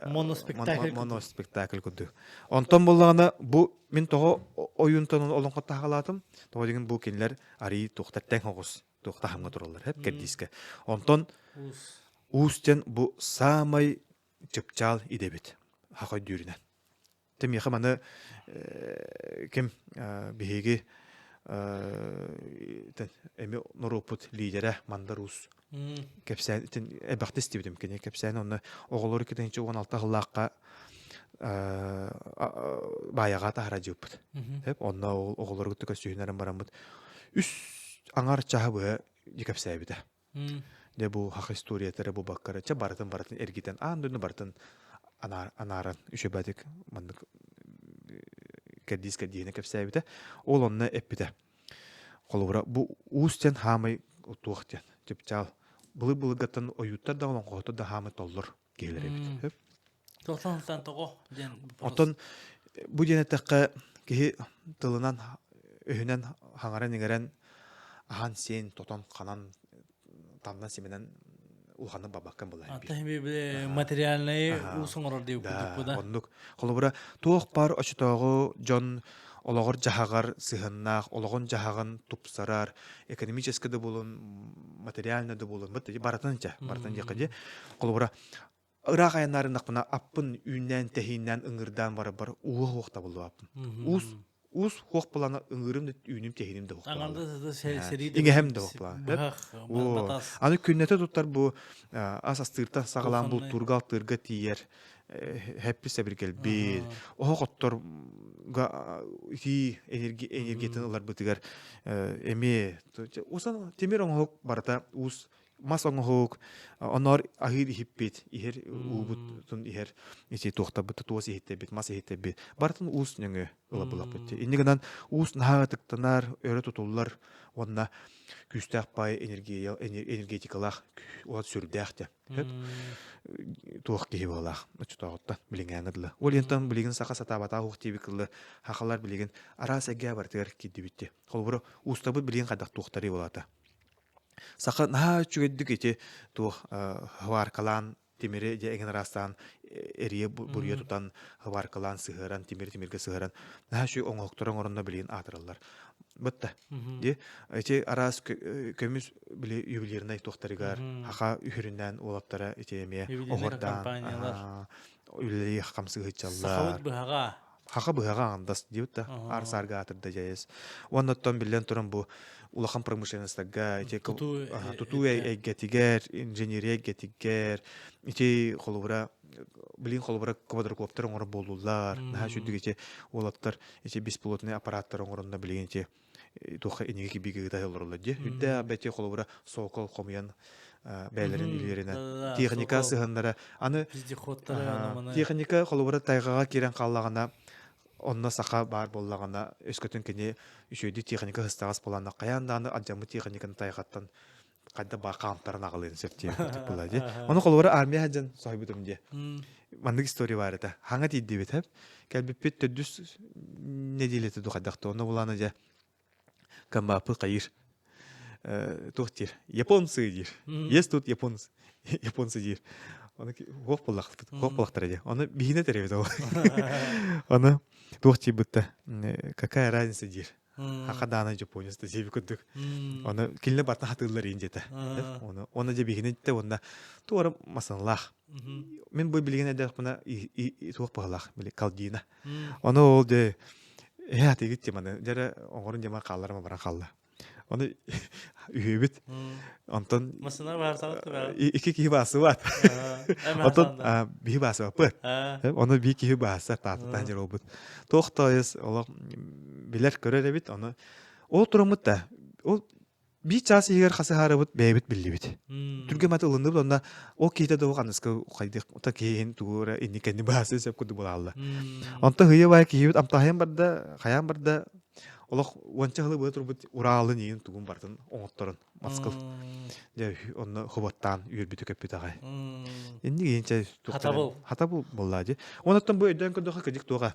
Моноспектакль. Моноспектакль курдук. Онтон буоллаҕына бу мин тоҕо ойуунтан олоҥхо таһаҕалаатым. Тоҕо деген бу кинилэр арыый туохтар тэҥ оҕус туох таһымҥа тураллар хэп кэрдиискэ. Онтон уус диэн бу саамай чыпчаал идэбит хах өйдүүрүнэн. Тэ миэхэ маны ким биһиги эми норуоппут лидерэ Мандар Уус кэпсээн эбэхти истибитим кини кэпсээн онно оҕолору китинчи 16 сыллаахха баайаҕа таһара дьыппыт. Онно оҕолору кытта көссүүһүнэрин бараммыт үс аҥар чаһы быһа кэпсээбитэ. Дьэ бу хах историята эрэ бу баккара чэ барытын барытын эргитэн аан дойду барытын анааран үчүгэйдик маннык кэрдиис кэрдииһинэ кэпсээбитэ. Ол онно эппитэ. Холобура бу уус диэн хаамай туох диэн чыпчаал былыр-былыргаттан ойууттар да олоҥхоһуттар да хаамай толлор киһилэр эбит. Тоҕо тоҕо диэн Оттон бу диэн эттэххэ киһи тылынан өһүнэн хаҥаран-иҥэрэн аһан-сиэн, тотон-ханан, тамнан-симэнэн улаханнык бабаккан былаһын биир. Материальнай уус оҥорор диye курдук да. Оннук. Холобура, туох баар очотооҕу дьон олоҕор-дьаһаҕар сыһыаннаах, олоҕун-дьаһаҕын тупсарар, экономически да буолун, материально да буолун, барытын чэ, барытын диэххэ дии. Холобура, ыраах айаннаарыннахпына аппын үүннээн-тэһииннээн ыҥырдаан барарбар ууһа суох табыллыбаппын. Уус уус хуох былана ыҥыырым да үүнүм тэһииним да хуох Иҥэһэм да хуох былана. Аны күннэтэ туттар бу ас астыыртан саҕалаан бултуурга алтыырга тиийэр хэппи сэбиргэлбит оһох отторго итии энергиятын ыларбытыгар эмиэ тимир оҥоһук барыта уус мас оҥоһук, оноор аһыыр иһиппит, иһэр уубутун иһэр ити туохтарбыт туос иһиттэбит, мас иһиттэбит. Барытын уус нөҥүө ылабылаппыт. Инни гынан уус наһаа ытыктанар, өрө тутуллар уонна күүстээх паай энергия энергетикалаах уот сүрдээх те. Туох киһи буолаах оччотооҕуттан билиҥээҥҥэ дылы. Ол иһин билигин саха сатаабатаах уох тиэбит кыллы хахалар билигин араас эйгэ барытыгар киирдибит. Холобура уустабыт билигин хайдах туохтарый буолаата. Саха наһаа үчүгэйдик ити туох хыбааркалаан тимири дьэ эҥин араастаан эрийэ буруйа тутан хыбааркалаан сыһыаран тимири тимиргэ сыһыаран наһаа үчүгэй оҥоһуктары оҥоронно билигин аатыраллар. Бытта. Ди ити араас көмүс били ювелирнай туохтарыгар хаха үһүрүнэн уолаттара ити эмиэ оһордаан үлэлии хамсыгычаллар. Сахабыт быһаҕа. Хаха быһаҕа аҥардас диэбит да аар-саарга аатырда дьайыс. Уонна оттон биллэн туран бу улахан промышленностарга ити тутуу эйгэтигэр, инженерия эйгэтигэр ити холобура билин холобура квадрокоптер оҥорор буоллулар. Наһаа үчүгдүк ити уолаттар ити беспилотный аппараттар оҥоронно билигин ити туохха иниги кибиги ыыта олороллор дии. Үрдээх бэти холобура сокол хомуйан. бэйэлэрин илиилэринэн техника сыһыннара аны техника холобура тайҕаҕа киирэн хааллаҕына онно саха баар буоллаҕына өскөтүн кини үчүгэйдик техника сыстаҕас буоланна хайаан даҕаны алдьаммыт техниканы тайҕаттан хайда баа хаамтаран аҕалыан сөп диэн курдук буолла дии. Ону холобура армия сылдьан соһуйбутум дии. Маннык история баар этэ. Хаҥа тиийдибит хэп. Кэлбиппит төрдүс нэдиэлэтэ духайдахта. Онно булаана дьэ комбаппыт хайыр. Туох диир? Японцы диир. Есть тут японцы. Японцы диир. Оны хуох буоллахпыт. Хуох буоллахтара дии. Оны биһине теребит ол. Оны туох диир Какая разница диир. Хаха даана японец да сиэби курдук. Оны кинилэр барта хатыыллар иин диэтэ. Оны оны дьэ биһигини итте уонна туора масаналаах. Мин бу билигин эдэхпинэ туох баһылаах били калдина. Оны ол дьэ э атыгыт теманы дьэрэ оҥорун дьама хаалларма баран хаалла. Оны үһүбүт. Онтон икки киһи баасыбат. Онтон биһи баасыбаппыт. Ону бии киһи бааса таатытаан дьэр олбут. Туох тоойус олох билэр көрөр эбит. Ону ол тураммыт да ол биир чаас иһигэр хасыһаарыбыт бэйэбит биллибит. Түргэн маты ылынныбыт онно ол киһитэ да ханыска хайдых та киһин тугу эрэ инни кэнни баасы сөп курдук буолаалла. Онтон хыйа бай киһибит амтаһайан барда, хайаан барда олох уонча сылы быа турбут Уралын иин тугун бартын оҥотторон маскыл. Дьэ онно хоботтаан үөрбүтү көппүт аҕай. Инник иинчэ Хатабыл. Хатабыл буоллаа дии. Онуттан бу өйдөөн көрдөхө кыдьык туоҕа.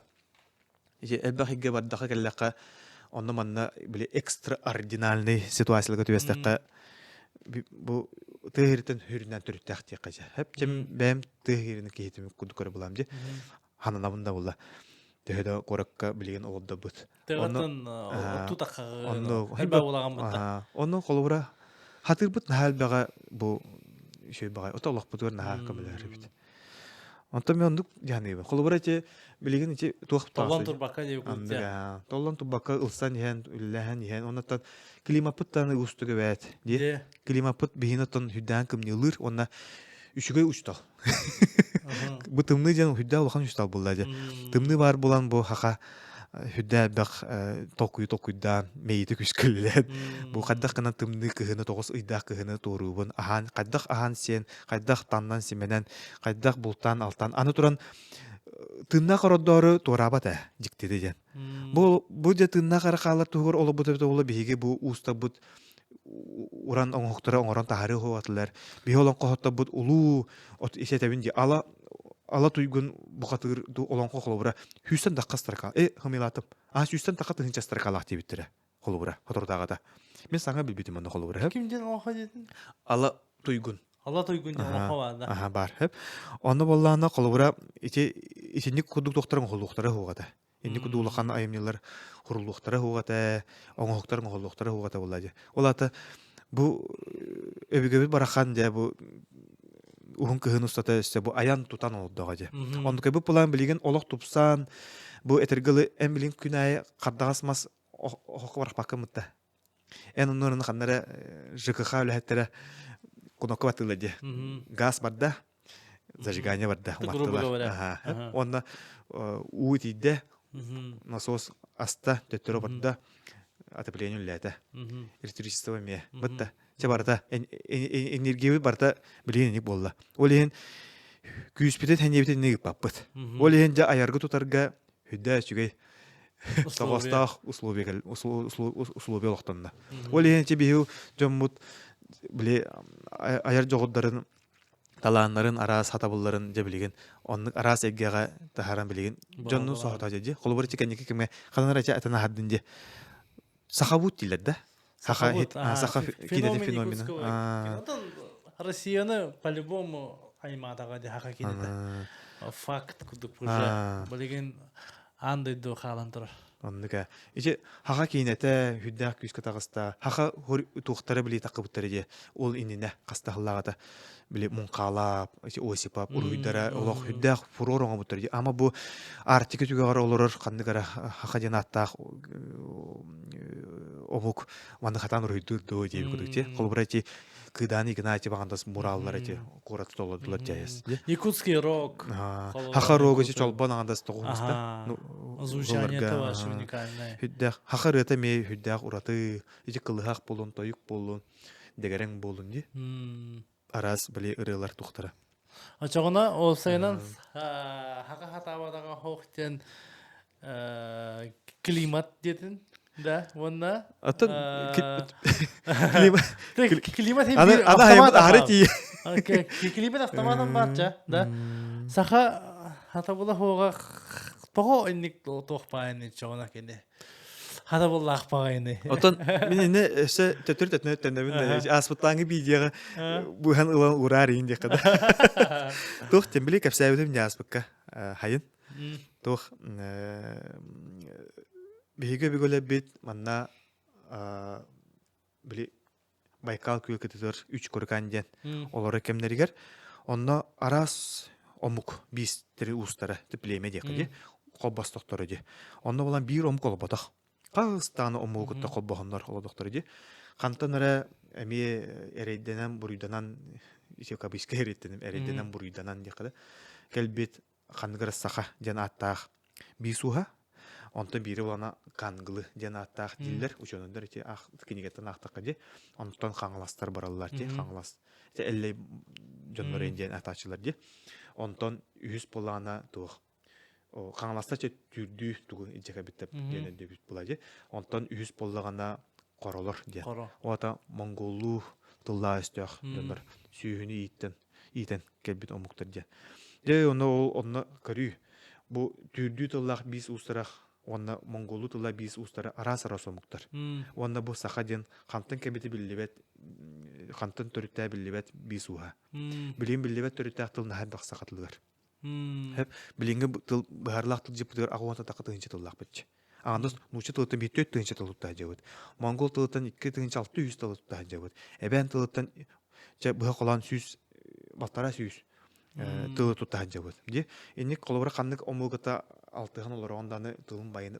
Ити элбэх игге бардаха кэллэххэ онно манна били экстраординальный ситуацияларга түбэстэххэ бу тыа иһириттэн хүрүнэн төрүттээх диэххэ дьэ. Хэп дьэм бэйэм тыа иһирин киһитим курдук көрө булам дии. Хананабын да булла. Төһө да куоракка билигин олордорбут. Тыгатын отту элбэх булаган бутта. Онно холобура хатыырбыт наһаа элбэҕэ бу үчүгэй баҕай. Ото олохпутугар наһаа көмөлөһөр эбит. Онтон мен оннук дьаныыбын. Холобура ити билигин ити туох Толлон турбакка диэбит. Толлон турбакка ылсан иһэн, үллэһэн иһэн, оннуттан климаппыт даҕаны уустук эбээт. Дии. Климаппыт биһиги оттон үрдээн кымньыылыыр уонна үчүгэй учтал. Бу тымныы диэн үрдээх улахан учтал буолла дии. Тымныы баар буолан бу хаха үрдээх элбэх толкуйу толкуйдаан мэйиити күскүллээн бу хайдах гынан тымныы кыһыны тоҕус ыйдаах кыһыны туоруубун аһаан хайдах аһаан сиэн хайдах таннан симэнэн хайдах бултаан алтаан аны туран тыыннаах ороддоору туораабат ээ дьиктитэ диэн бу бу дьэ тыыннаах эрэ хаалар туһугар олорбут эбит буолла биһиги бу уустарбыт уран оҥоһуктары оҥорон таһаарыы уһуатылар. Биһи олоҥхоһотторбут улуу от исэтэбин дии ала ала туйгун бухатыыр олоҥхо холобура сүүстэн тахха строка э хымилаатым а сүүстэн тахха тыһыынча строкалаах диэбиттэрэ холобура хоторутааҕыта мин саҥа билбитим онно холобура ким диэн олоҥхо диэтин ала туйгун ала туйгун диэн олоҥхо баар да аха баар онно буоллаҕына холобура ити итинник курдук туохтарын оҥоһуллуохтара суоҕа Инник улахан айымньылар хуруллуохтара суоҕа оҥоһуктар оҥоһуллуохтара суоҕа буолла дии. Ол аата бу өбүгэбит барахан дьэ бу уһун кыһын устата өссө бу айан тутан олордоҕо дьэ. Оннук бу план билигин олох тупсан бу этэргэ эн билин күн аайы хардаҕас мас оһоххо барахпакка мытта. Эн оннуорун ханна эрэ ЖКХ үлэһиттэрэ кунокка баттыылар дии. Газ барда, зажигание барда, уматтылар. Уонна уу итийдэ, насос аста, төттөрү барда, отопление үллээтэ. Электричество эмиэ. Бытта. Чэ барыта энергиябыт барыта билигин инник буолла. Ол иһин күүспүтүн сэниэбитин инник ыппаппыт. Ол иһин дьэ айаргы тутарга Үрдээ үчүгэй тоҕоостоох условия условия олохтонно. Ол иһин ити биһиги дьоммут били айар дьоҕурдарын талааннарын араас сатабылларын дьэ билигин оннук араас эйгэҕэ таһааран билигин дьонну соһото дьэ холобур ити кэнники кэмҥэ ханан эрэ атан аһардын дьэ сахабут дииллэр да саха саха киинэтин феномена Россияны по-любому аймаатаҕа дии хаха кинитэ факт курдук уже билигин аан дойду хаалан турар Оннук ээ. Ити хаха киинэтэ үрдээх күүскэ таҕыста. Хаха туохтара били таххыбыттара дии. Ол иннинэ хастаһыллааҕыта били Муҥхаалаап, Осипов уруһуйдара олох үрдээх фурор оҥобуттар дии. Ама бу Арктика түгэҕэр олорор ханнык эрэ хаха диэн ааттаах омук манны хатаан уруһуйдуур дуо диэбит курдук дии. Холобура ити Кыдаан Игнатьев аҕандас мураллар эти куораты толордулар дьайас. Якутский рок. Хаха рога ити чолбон аҕандас тоҕуһуста. Звучание вообще уникальное. Хүддээх хаха ырыата эмиэ хүддээх ураты ити кылыһах буолун, тойук буолун, дэгэрэҥ буолун дии. араас били ырыалар тухтара. Очоҕуна ол сайынан хака хатаабатаҕа хоох диэн климат диэтин да уонна Оттон климат климат автомат аһары тиийэ. Климат автоматом баарча да саха хатабыла хоога тоҕо инник туох баайын чоҕуна кини хатабыллаах баҕайыны. Отон мин инне өссө төтөр төтөнө төннөбүн да ааспыттааҥы видеоҕа быһан ылан ураар иин диэххэ да. Туох тем били кэпсээбитим дьэ ааспыкка хайын. Туох биһиги өбүгэлэрбит манна били Байкал күөл кытытыгар үч курыкаан диэн олорор кэмнэригэр онно араас омук биистэри уустара племя диэххэ дии холбостохторо дии онно булан биир омук олорботох хас даҕаны омугу кытта холбоһоннор олордохторо дии хантан эрэ эмиэ эрэйдэнэн буруйданан кабыйска эрэйдэнэн буруйданан диэххэ да кэлбит ханнык эрэ саха диэн ааттаах биис ууһа онтон биири улана Канглы диэн ааттаах дииллэр учуонайдар ити аах кинигэттэн аахтахха дии онтон хаҥаластар бараллар дии хаҥалас ити эллэй дьоннор диэн аатааччылар дии онтон үһүс буоллаҕына туох хаҥаластар чэ түүрдүү тугу илдьэ кэлбиттэр диэн өйдөбүт була дии онтон үһүс буоллаҕына хоролор диэн ота монголлуу тыллаах өстөөх дьоннор сүүһүнү ииттэн иитэн кэлбит омуктар диэн. Дьэ онно ол онно көрүү. Бу түүрдүү тыллаах биис уустара уонна монголлуу тыллаах биис уустара араас-араас омуктар. Уонна бу саха диэн хантан кэлбитэ биллибэт, хантан төрүттээх биллибэт биис ууһа. Билигин биллибэт төрүттээх тыл наһаа элбэх саха тылыгар. Хэп билиҥҥи тыл быһаарылаах тыл дьыппытыгар аҕа тахха тыһыынча тыллаахпыт. Аҕандас нуучча тылыттан биир 4 тыһыынча тыл тутта сылдьабыт. Монгол тылыттан 2 600 тылы тутта сылдьабыт. Эбээн тылыттан чэ быһа холоон сүүс балтараа сүүс тылы тутта сылдьабыт. Дии инник холобура ханнык омугата алтыһан олороҕун даҕаны тылын байын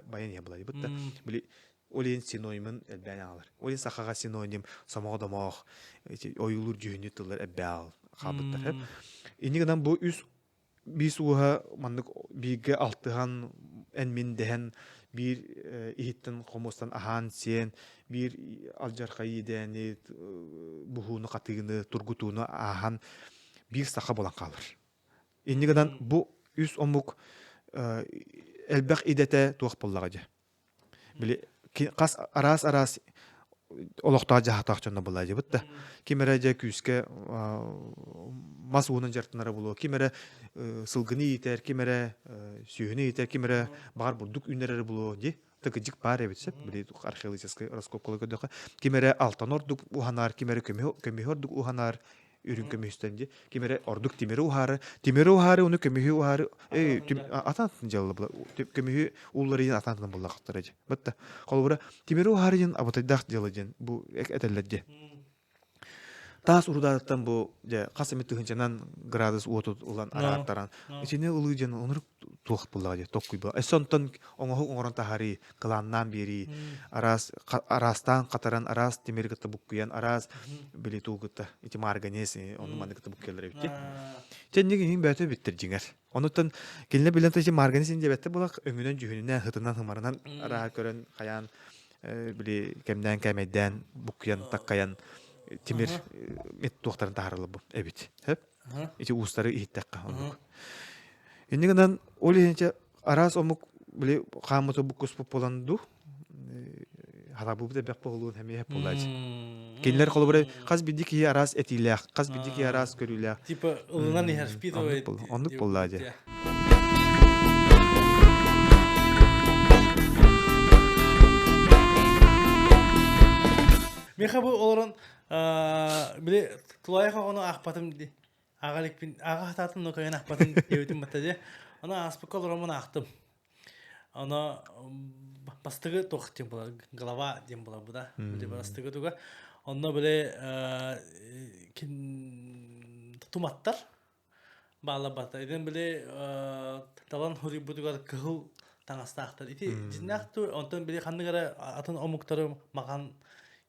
байын иһэ булайбыт да били ол иһин синонимын элбээн аҕалар. Ол иһин сахаҕа синоним сомоҕо домоох ойуулуур дьүһүннүүр тыллар элбээн хаалбыттар. Инник гынан бу үс биис ууһа маннык бииргэ алтыһан эн-мин дэһэн биир иһиттэн хомуостан аһаан-сиэн биир алдьархай иидээни буһууну-хатыыны тургутууну ааһан биир саха буолан хаалар. Инник гынан бу үс омук элбэх идэтэ туох буоллаҕа дьэ. Били хас араас-араас олохтоох дьаһатаах дьонно булаадьыбыт да. Ким эрэ дьэ күүскэ мас уунан дьартынара булуо, ким эрэ сылгыны иитэр, ким эрэ сүөһүнү иитэр, ким эрэ баҕар бурдук үүннэрэрэ булуо дии. Тыкыдьык баар эбит сөп. Били археологическай раскопкалар көрдөххө, ким эрэ алтан ордук уһанар, ким эрэ көмүһү ордук уһанар, үрүҥ көмүстэн дии ким эрэ ордук тимири уһаары тимири уһаары уну көмүһү уһаары атан дьалла көмүһү уулларыйын атан буллахтара дии батта холобура тимири уһаары диэн абытайдаах дьыала диэн бу этэллэр дии таас урудаатыттан бу дьэ хас эмит тыһыынчанан градус уоту ылан араартаран итини ылыы диэн онурук туох буллаҕа дии токкуйба өссө онтон оҥоһук оҥорон таһаарыы кылааннаан биэрии араас араастаан хатаран араас тимири кытта буккуйан араас били туу кытта ити марганец ону маны кытта буккуйаллар эбит дии чэ инник иһин бөөтө биттер дьиҥэр онуттан кинилэр билэн ити марганец ин диэбэттэр булах өҥүнэн дьүһүнүнэн хытынан хымарынан арааһа көрөн хайаан били кэмнээн кээмэйдээн буккуйан таккайан тимир туохтарын таһаараллар бу эбит Ити уустары иһиттэххэ оннук. Инньэ гынан ол иһинчэ араас омук били хааммыта буккуспут буолан дуу харабыбыт элбэх буолуон эмиэ буолааччы. Кинилэр холобура хас биирдии киһи араас этиилээх, хас биирдии киһи араас көрүүлээх. Типа ылынан иһэр впитывает. Оннук буоллаа дии. Миха бу олорон били тулаайах оҕону аахпатым дии. Ааҕа иликпин, ааҕа сатаатым, но кыайан аахпатым диэбитим батта дии. Ону ааспыкка олороммун аахтым. Ону бастакы туох диэн буолар, голова диэн буолар бу да. Били бастакы туга. Онно били туматтар баалларбата. Итин били талан хуруйбутугар кыһыл таҥастаахтар. Ити дьиннээх ту, онтон били ханнык эрэ атын омуктары маҕан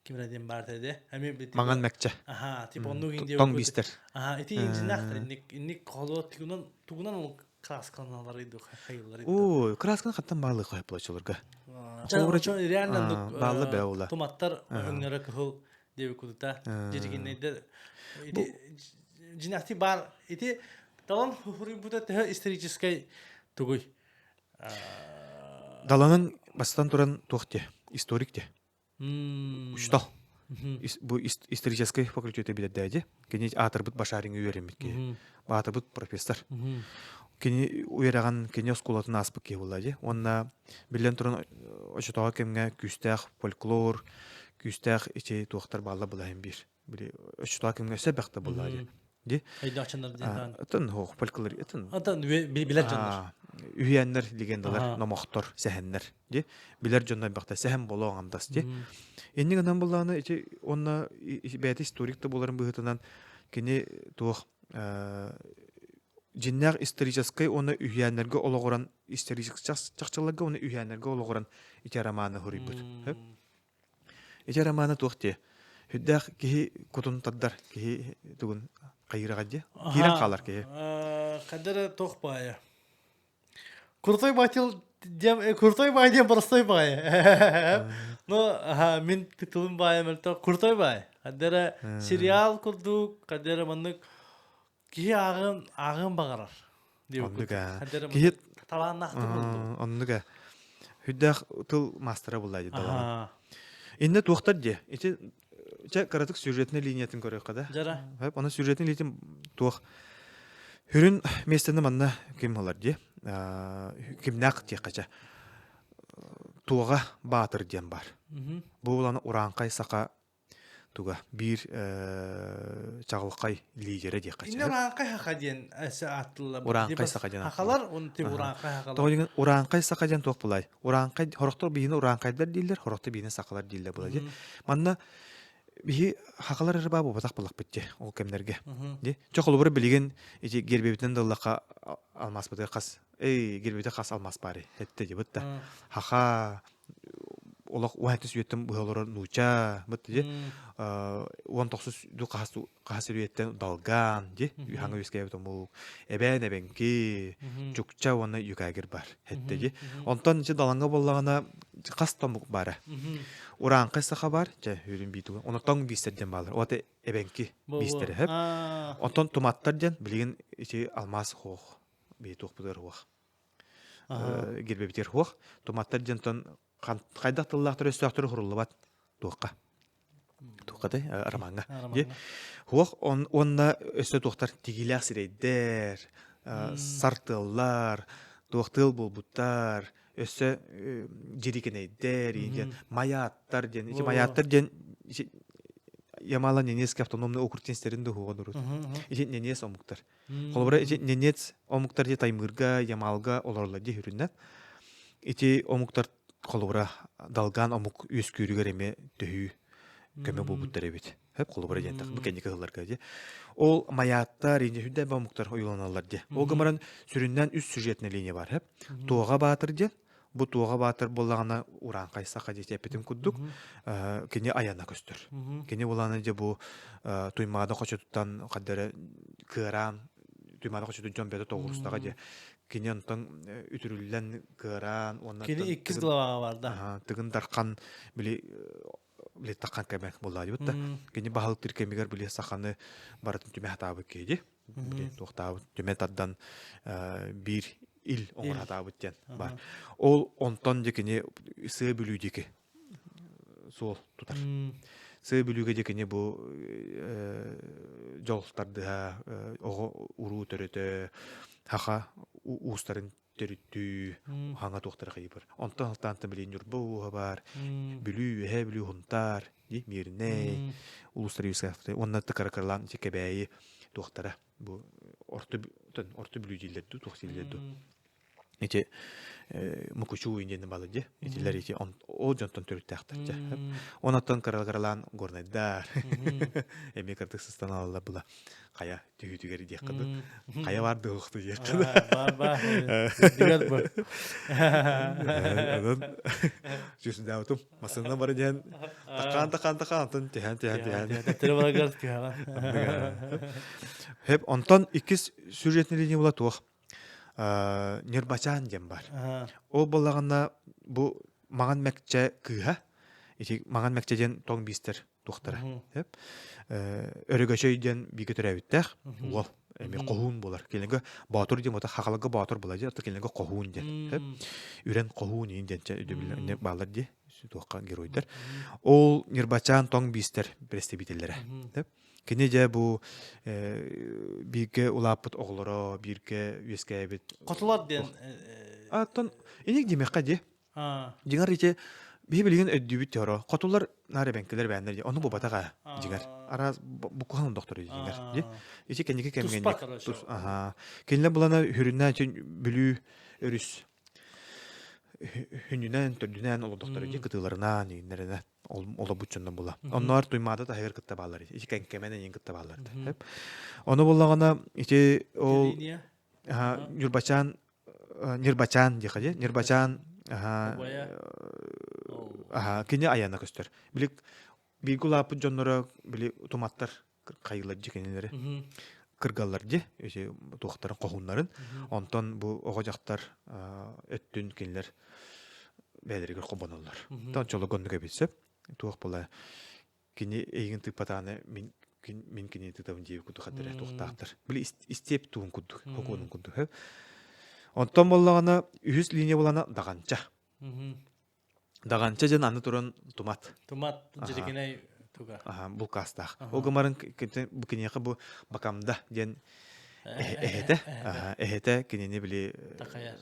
ким эрэ диэн баар этэ Эми били Маҥан мэкчэ. Аха, типа оннук индия Тоҥ биистэр. Аха, ити дьиннээхтэр инник инник холуо тугунан тугунан ол краскаланалар иду хайыллар иду. Ой, красканы хаттан баалыы хойоплочуларга. Реально Баалла бэула. туматтар өҥнөрө кыһыл. Диэби кудута дьиригиннэйдэр ити дьинэхти баар ити талан хуруйбута төһө историческай тугуй? Даланын бастан туран туох те историк те учтал бу историческай факультете билэрдээди кини аатырбыт башарин үөрэммит киһи аатырбыт профессор кини үөрэҕин кини оскуолатын ааспыт киһи буолла дии уонна биллэн туран очотоҕо кэмҥэ күүстээх фольклор күүстээх ичи туохтар баалла былаһын биир били очотоҕо кэмҥэ өссө бэхтэ буолла дии ди Өйдөөхчөннөр диэн атын хоох фольклор атын атын билэр дьоннор үһүйээннэр легендалар номохтор сэһэннэр ди билэр дьоннор бэхтэ сэһэн болоо аҥамдас ди инник гынан буллааны ити уонна бэйэтэ историк да буоларын быһыытынан кини туох дьиннээх историческай уонна үһүйээннэргэ олоҕуран историческай чахчыларга уонна үһүйээннэргэ олоҕуран ити романы суруйбут. Ити романы туох диэ? Үрдээх киһи кутун тардар, киһи тугун хайыраҕа диэ? Киирэн хаалар киһи. Хадара туох баайа? Крутой батил диэн крутой баай диэн простой баай. Ну, мин тылым баайа мөлтөх крутой баай. Хадара сериал курдук, хадара маннык киһи ааҕын ааҕын баҕарар. Оннук аа. Киһи талааннаахтык булду. Оннук ээ. Хүддээх тыл маастара булла дии далаҕан. Инне туохтар диэ. Ити чэ кыратык сюжетный линиятын көрүөххэ да. Жара. Оны сюжетный линиятын туох Хүрүн миэстэни манна ким ылар дии. Кимнээх диэххэ чэ. Туоҕа Баатыр диэн бар. Бу улан урааҥхай саха туга биир чаҕылхай лидерэ диэххэ Инне урааҥхай саха диэн ааттыллар. Урааҥхай саха диэн Сахалар он тип урааҥхай сахалар. Тоҕо диэн урааҥхай саха диэн туох булай? Урааҥхай хорохтор биһини урааҥхайдар дииллэр, хорохтор биһини сахалар дииллэр була дии. Манна биһи хахалар эрэ баа буолбатах буоллахпыт дии ол кэмнэргэ. Дии. Чэ холобура билигин ити гербэбитинэн да ыллахха алмааспытыгар хас эй гербэбитэ хас алмаас баарый эттэ дии да. Хаха олох уһайтыс үйэттэн быһа олорор нууча быт ди 19 ду хас хас үйэттэн далган ди хаҥа үөскээбит омук эбээн эбэҥки чукча уонна юкагир бар этте ди онтон ичи далаҥа буоллаҕына хас томук баара урааҥхай саха бар чэ үрүн бииту онотоҥ биистэр диэн баалар ота эбэҥки биистэрэ хөп онтон туматтар диэн билигин ити алмаас хоох биитуохпутугар хуох гирбэбитигэр хуох туматтар диэнтон хайдах тыллаахтар өстөөхтөрү хуруллубат туохха туоххатай ромаҥҥа хуох уонна өссө туохтар тигиилээх сирэйдэр сартыаллар туох тыал буолбуттар өссө дьирикинэйдэр диэн майааттар диэн ити майааттар диэн Ямало-Ненецкий автономный округ тенстерин да уһуоҕа дурут. Ити ненец омуктар. Холобура, ити ненец омуктар дии Таймыырга, Ямалга олороллор дии үрүннэн. Ити омуктар холобура далгаан омук үөскүүрүгэр эмиэ төһүү көмө буолбуттар эбит. Хөп холобура диэн бу кэнники ыһылларга дии. Ол майааттар, инде үрдэ омуктар ойууланаллар дии. Ол гымаран сүрүннээн үс сюжетная линия бар. Хөп. Туоҕа Баатыр диэн Бу туоҕа баатыр буоллаҕына урааҥхай саха диэти эппитим курдук кини айана көстөр. Кини булааны дьэ бу Туймаада хочотуттан хаддара кыараан Туймаада хочотун дьон бөтө тоҕурустаҕа дьэ кини онтон үтүрүллэн кыараан уонна Кини иккис главаҕа бар да. Тыгын Дархан били били таххан кэмэ буоллаадыбыт да. Кини баһылыктыр кэмигэр били саханы барытын түмэ хатаабыт киһи били туохтаабыт түмэ тардан биир ил оҥоратаабыт диэн бар. Ол онтон дьэ кини сыа бүлүү диэки суол тутар. Сыа бүлүүгэ дьэ кини бу дьол тардыһа оҕо уруу төрөтө хаха уустарын төрүттүү хаҥа туохтара хайыбар. Онтон алтаанта били Ньурба ууһа баар, Бүлүү, Үөһээ Бүлүү, Хунтаар, Мииринэй улуустар үөскээхтэр. Уонна тыкаракарлаан ити Кэбээйи туохтара бу орто орто Бүлүү дииллэр дуу, туох дииллэр дуу. Ити Мукучу диэн балы дии. Итилэр ити ол дьонтон төрүттээхтэр дьэ. Онтон кыраларалаан горнайдар. Эмиэ кырдык сыстан алаллар була. Хайа түһүүтүгэр диэххэ дуу хайа баар дыһыахту диэххэ дуу баар баар дигэр бу онон сүүсүндаабытым массыына бары диэн такаан такаан такаан антон түһээн түһээн түһээн төттөрү барагар түһэҕин Хеп онтон иккис сюжетный линия була туох Ньырбачаан диэн бар. Ол буоллаҕына бу Маҥан Мэкчэ кыыһа ити Маҥан Мэкчэ диэн тоҥ биистэр. туохтара. Өрөгөчөй диэн бииргэ төрөөбүттээх уол эми хоһуун буолар. Кинилэргэ боотур диэн бота хахаларга боотур буолар дии, кинилэргэ хоһуун диэн. Үрэн хоһуун иин диэн өйдөбүл бааллар дии туохха геройдар. Ол Ньырбачаан тоҥ биистэр представителлэрэ. Кини дьэ бу бииргэ улааппыт оҕолоро, бииргэ үөскээбит. Хотулар диэн. Аттан иник диэмэххэ дии. Дьиҥэр ити биһи билигин өйдүүбүт дьоро. Хотулар наар эбэҥкилэр бээннэр дии. Ону буолбатах ээ дьиҥэр. Араас буккуһан доктор дьиҥэр. Дии. Ити кэнники кэмҥэ тус аха. Кинилэр булана хүрүннээн Бүлүү өрүс хүнүнэн төрдүнэн олордохторо дии кытыыларынан ииннэринэн олобуччунна була. Онноор Туймаада таһыгар кытта бааллар. Ити кэҥкэмэн эйин кытта бааллар. Ону буллаҕына ити ол Ньурбачаан Ньырбачаан диэхэ дии. Ньырбачаан кини айана көстөр. Били бииргэ улааппыт дьонноро били туматтар хайыылар дьи кинилэри кыргаллар дьи ити туохтарын хоһууннарын. Онтон бу оҕо дьахтар өттүн кинилэр бэйэлэригэр холбоноллор. Тон чоло оннук эбит сөп. Туох була кини эйигин тыыппатаҕына мин мин кинини тыытабын диэбит курдук хаддара туохтаахтар. Били истиэп туһун курдук, хокуонун курдук. Онтон буоллаҕына үһүс линия булана Даҕанча. Даҕанча дьэн аны туран тумат. Тумат дьирикинэй туга. Аха, булкаастаах. Ол гымарын бу киниэхэ бу Бакамда диэн эһэтэ, эһэтэ кинини били такайар,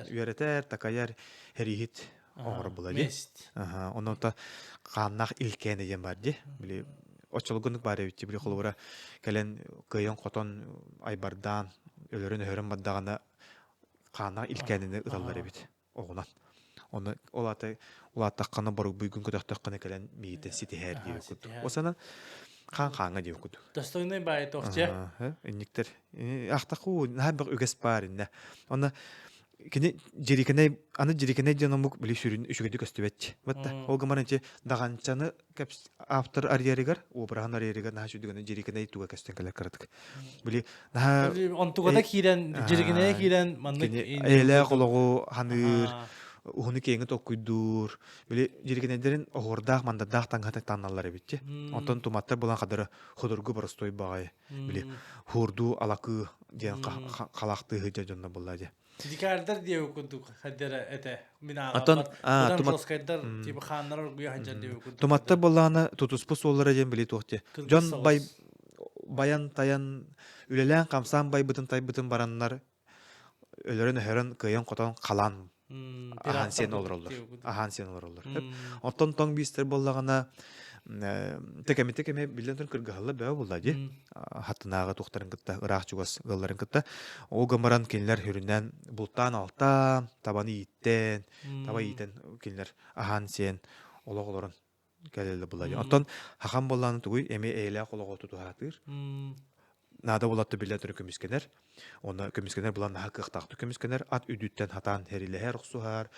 үөрэтэр, такайар, эриһит оҥорор була дии. Онон та хааннаах илкээнэ диэн бар дии. Били оччолгунук баар эбит били холобура кэлэн кыайан-хотон айбардаан өлөрөн-өһөрөн бардаҕына хааннаах илкээнини ыталлар эбит оҕунан. Оны ол аты улааттаххына боругбуйгун көтөхтөххүнэ кэлэн миитэ ситиһээр диэбит курдук. Осанан хаан хааҥҥа диэбит курдук. Достойный баай тохче. Инниктер. Ахтаху наһаа бөх үгэс баар иннэ. Онно кини дьирикинэй аны дьирикинэй диэн омук били сүрүн үчүгэйдик көстүбэт. Батта ол гымар ити даҕанчаны автор арьеригар обраһын арьеригар наһаа сүдүгүнэ дьирикинэй туга көстөн кэлэр кыратык. Били наһаа онтугата киирэн дьирикинэйэ киирэн маннык эйэлээх олоҕу ханыыр уһуну киэҥи толкуйдуур били дьирикинэйдэрин оһуордаах мандардаах таҥаһа таҥналлар эбитчи. Онтон туматтар булан хадары ходургу боростуой баҕайы били хуурдуу алакыы диэн халаахтыы сылдьар дьонно буолла дии. Дикардар диэбит курдук хаддара этэ. Мин ааҕаммат. Быдан жесткайдар типа хааннар оргуйа сылдьар диэбит курдук. Туматтар буоллаҕына тутуспут суоллара диэн били туох дии. Дьон бай баян тайан үлэлээн хамсаан байбытын тайбытын бараннар өлөрөн-өһөрөн кыайан-хотон халаан аһаан сиэн олороллор. Аһаан сиэн олороллор. Оттон тоҥ биистэр буоллаҕына тэкэмитэ кэмэ биллэн туран кыргыһалла бөҕө буолла дии. Хаттынааҕы туохтарын кытта ыраах чугас ыалларын кытта. Ол гымаран кинилэр хүрүнэн бултаан алтаан, табаны ииттэн, таба иитэн кинилэр аһаан сиэн олох олорон кэлэллэ буолла дии. Оттон хахан буоллаҕына тугуй эмиэ эйэлээх олоҕу тутуһаатыыр. Наада булатты биллэн туран көмүскэнэр. Онно көмүскэнэр булан наһаа кыахтаахтык көмүскэнэр. Ат үрдүттэн хатаан хэрилэһэр, охсуһар.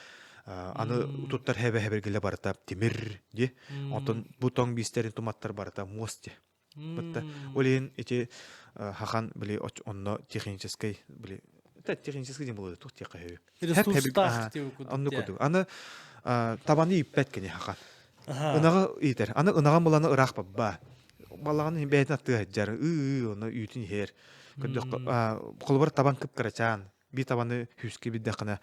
Аны туттар хэбэ-хэбэргилэ барыта тимир ди. Оттон бу тоҥ биистерин туматтар барыта муос ди. Бытта. Ол иһин ити хахан били онно техническэй били техническэй диэн буолуо туох диэххэ үһү. Оннук курдук. Аны табаны ииппэт кини хахан. Ынаҕы иитэр. Аны ынаҕын буланы ыраах бабба. Балаҕан бэйэтин аттыга сылдьар. Ыы-ыы ону үүтүн иһэр. Көрдөххө холобур табан кып-кырачаан. Би табаны хүүскэ биддэххинэ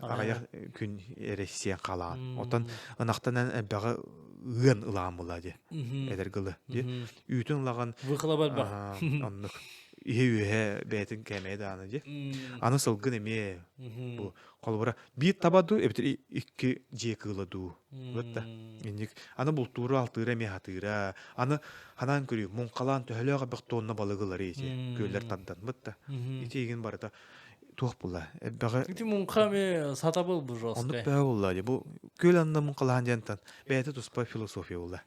аҕыйах күн эрэ сиэн халаан. Оттон ынахтан элбэҕи ыан ылаан була дии. Эдэр гылы дии. Үүтүн ылаҕын оннук иһи үөһэ бэйэтин кээмэйэ даҕаны дии. Аны сылгын эмиэ бу холобура биир таба дуу эбэтэр икки дьиэ кыыла дуу да инник аны бултууру алтыыра эмиэ хатыыра аны ханаан көрүү муҥхалаан төһөлөөх элбэх тонна балыгы ылары ити күөллэр тардан да ити игин барыта туох була элбэҕи ити муҥха эмиэ сатабыл бу жесткай оннук бөҕө буолла дии бу күөл анна муҥхалаан диэнтэн бэйэтэ туспа философия буолла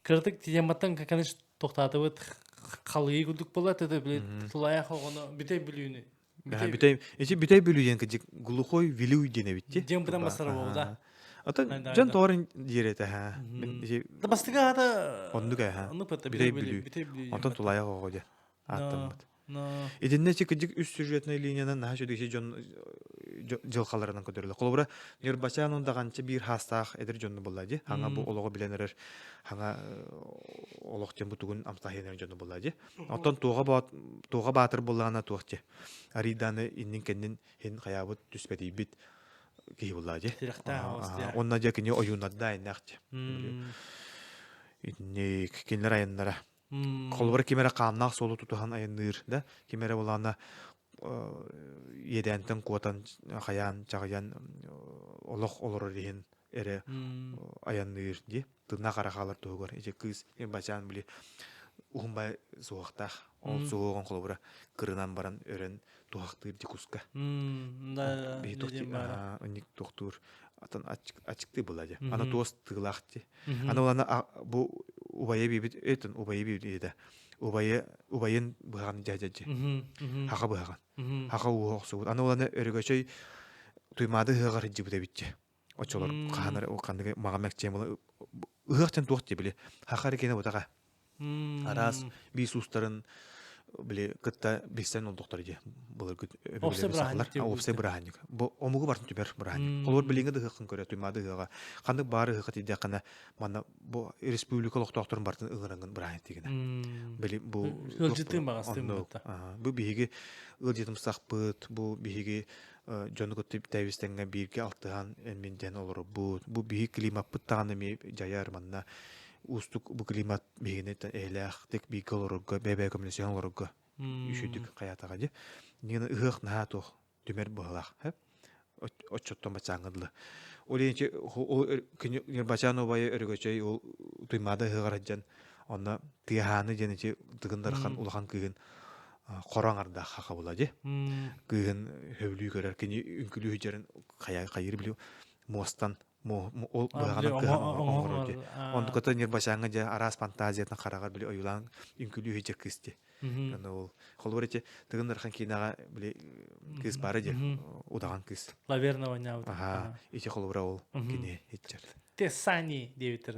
кыратык тематтан конечно тохтаатыбыт халыйыы курдук буолла это били тулаайах оҕону бүтэй бүлүүнү Бүтэй ити бүтэй бүлүү диэн кыдьык глухой вилюй диэн эбит дии. Диэн бытан бассара буолда. Ата дьон тоҕорун диир этэ ха. Мин ити Бастыга ата оннук ээ Оннук бүтэй бүлүү. Онтон тулаайах оҕо диэн ааттаммыт. Итиннэ ити кырдьык үс сюжетнай линиянан наһаа үчүгэй дьон дьылҕаларынан көрдөрөллөр. Холобура, Ньурбачаан ундаҕанча биир хаастаах эдэр дьонну булла дии. Хаҥа бу олоҕу билэн эрэр хаҥа олох диэн бутугун амтаһыйан эрэр дьону булла дии. Оттон туоҕа баатыр буллаҕына туох дии. Арыйдааны иннин-кэннин хин хайаабыт түспэтийбит киһи булла дии. Онно дьэ кини ойууннарда айаннаах дии. Итинник кинилэр айаннара. Холобура ким эрэ хааннаах суолу тутуһан айанныыр да, ким эрэ булаана иэдээнтэн куотан хайаан чаҕыйан олох олорор иһин эрэ айанныыр дии. Тыыннаах эрэ хаалар туһугар ити кыыс бачаан били уһун бай суһуохтаах. Ол суһуоҕун холобура кырынан баран өрөн туһахтыыр дикуска. Биһи туох туохтуур атын ачыктыы була дии. Аны туос тыылаах дии. Аны улана бу убайы бибит этин убайы бибит ийэтэ. Убайы убайын быһаҕын дьэ Хаха быһаҕын. Хаха ууһа охсубут. Аны улана өрөгөчөй туймаады ыһыаҕар илдьибит эбитчи. Оччолор хаһан эрэ ханнык маҕа мэкчиэн була ыһыах дьэн туох дии били хаха эрэ киэнэ бутаҕа. Араас биис уустарын били кытта билсэн олдохтор дии былыргы Уопсай бырааһынньык диye уопсай бырааһынньык. Бу омугу бартын түмэр бырааһынньык. Холобур билиҥҥи да ыһыаххын көрө туймаады ыһыаҕа ханнык баар ыһыахха тиийдэххинэ манна бу республика олохтоохторун бартын ыҥырангын бырааһынньык тигинэ. Били бу Ыалдьыттыын баҕастыын бутта. Бу биһиги ыалдьытымсахпыт, бу биһиги дьону кытта тэбистэҥҥэ бииргэ алтыһан мин диэн олоробут. Бу биһиги климаппыт даҕаны эмиэ дьайар манна уустук бу климат биһигини эйэлээхтик бииргэ олорорго, бэйэ-бэйэ көмөлөсүһэн олорорго үчүгдүк хайаатаҕа дии. Нина ыһыах наһаа туох түмэр быһалаах. Оччоттон бачааҥҥа дылы. Ол иһин ол Ньурбачаан убайы Өрөгөчөй ол Туймаада ыһыаҕар сылдьан онно Тыаһааны диэн ити Тыгын Дархан улахан кыыһын хоро аҥардаах хаха була дии. Кыыһын сөбүлүү көрөр, кини үҥкүлүү сылдьарын хайыыр били муостан ол быһаҕынан кыһан оҥорор дии. Онтуката Ньурбачааҥҥа дьэ араас фантазиятын хараҕар били ойуулаан үҥкүлүү сылдьар кыыс дии. Аны ол холобур ити Тыгын Дархан киинэҕэ били кыыс баара дии удаҕан кыыс. Лаверна оонньообут. Аха, ити холобура ол кини иччэр. Тесани диэбиттэр.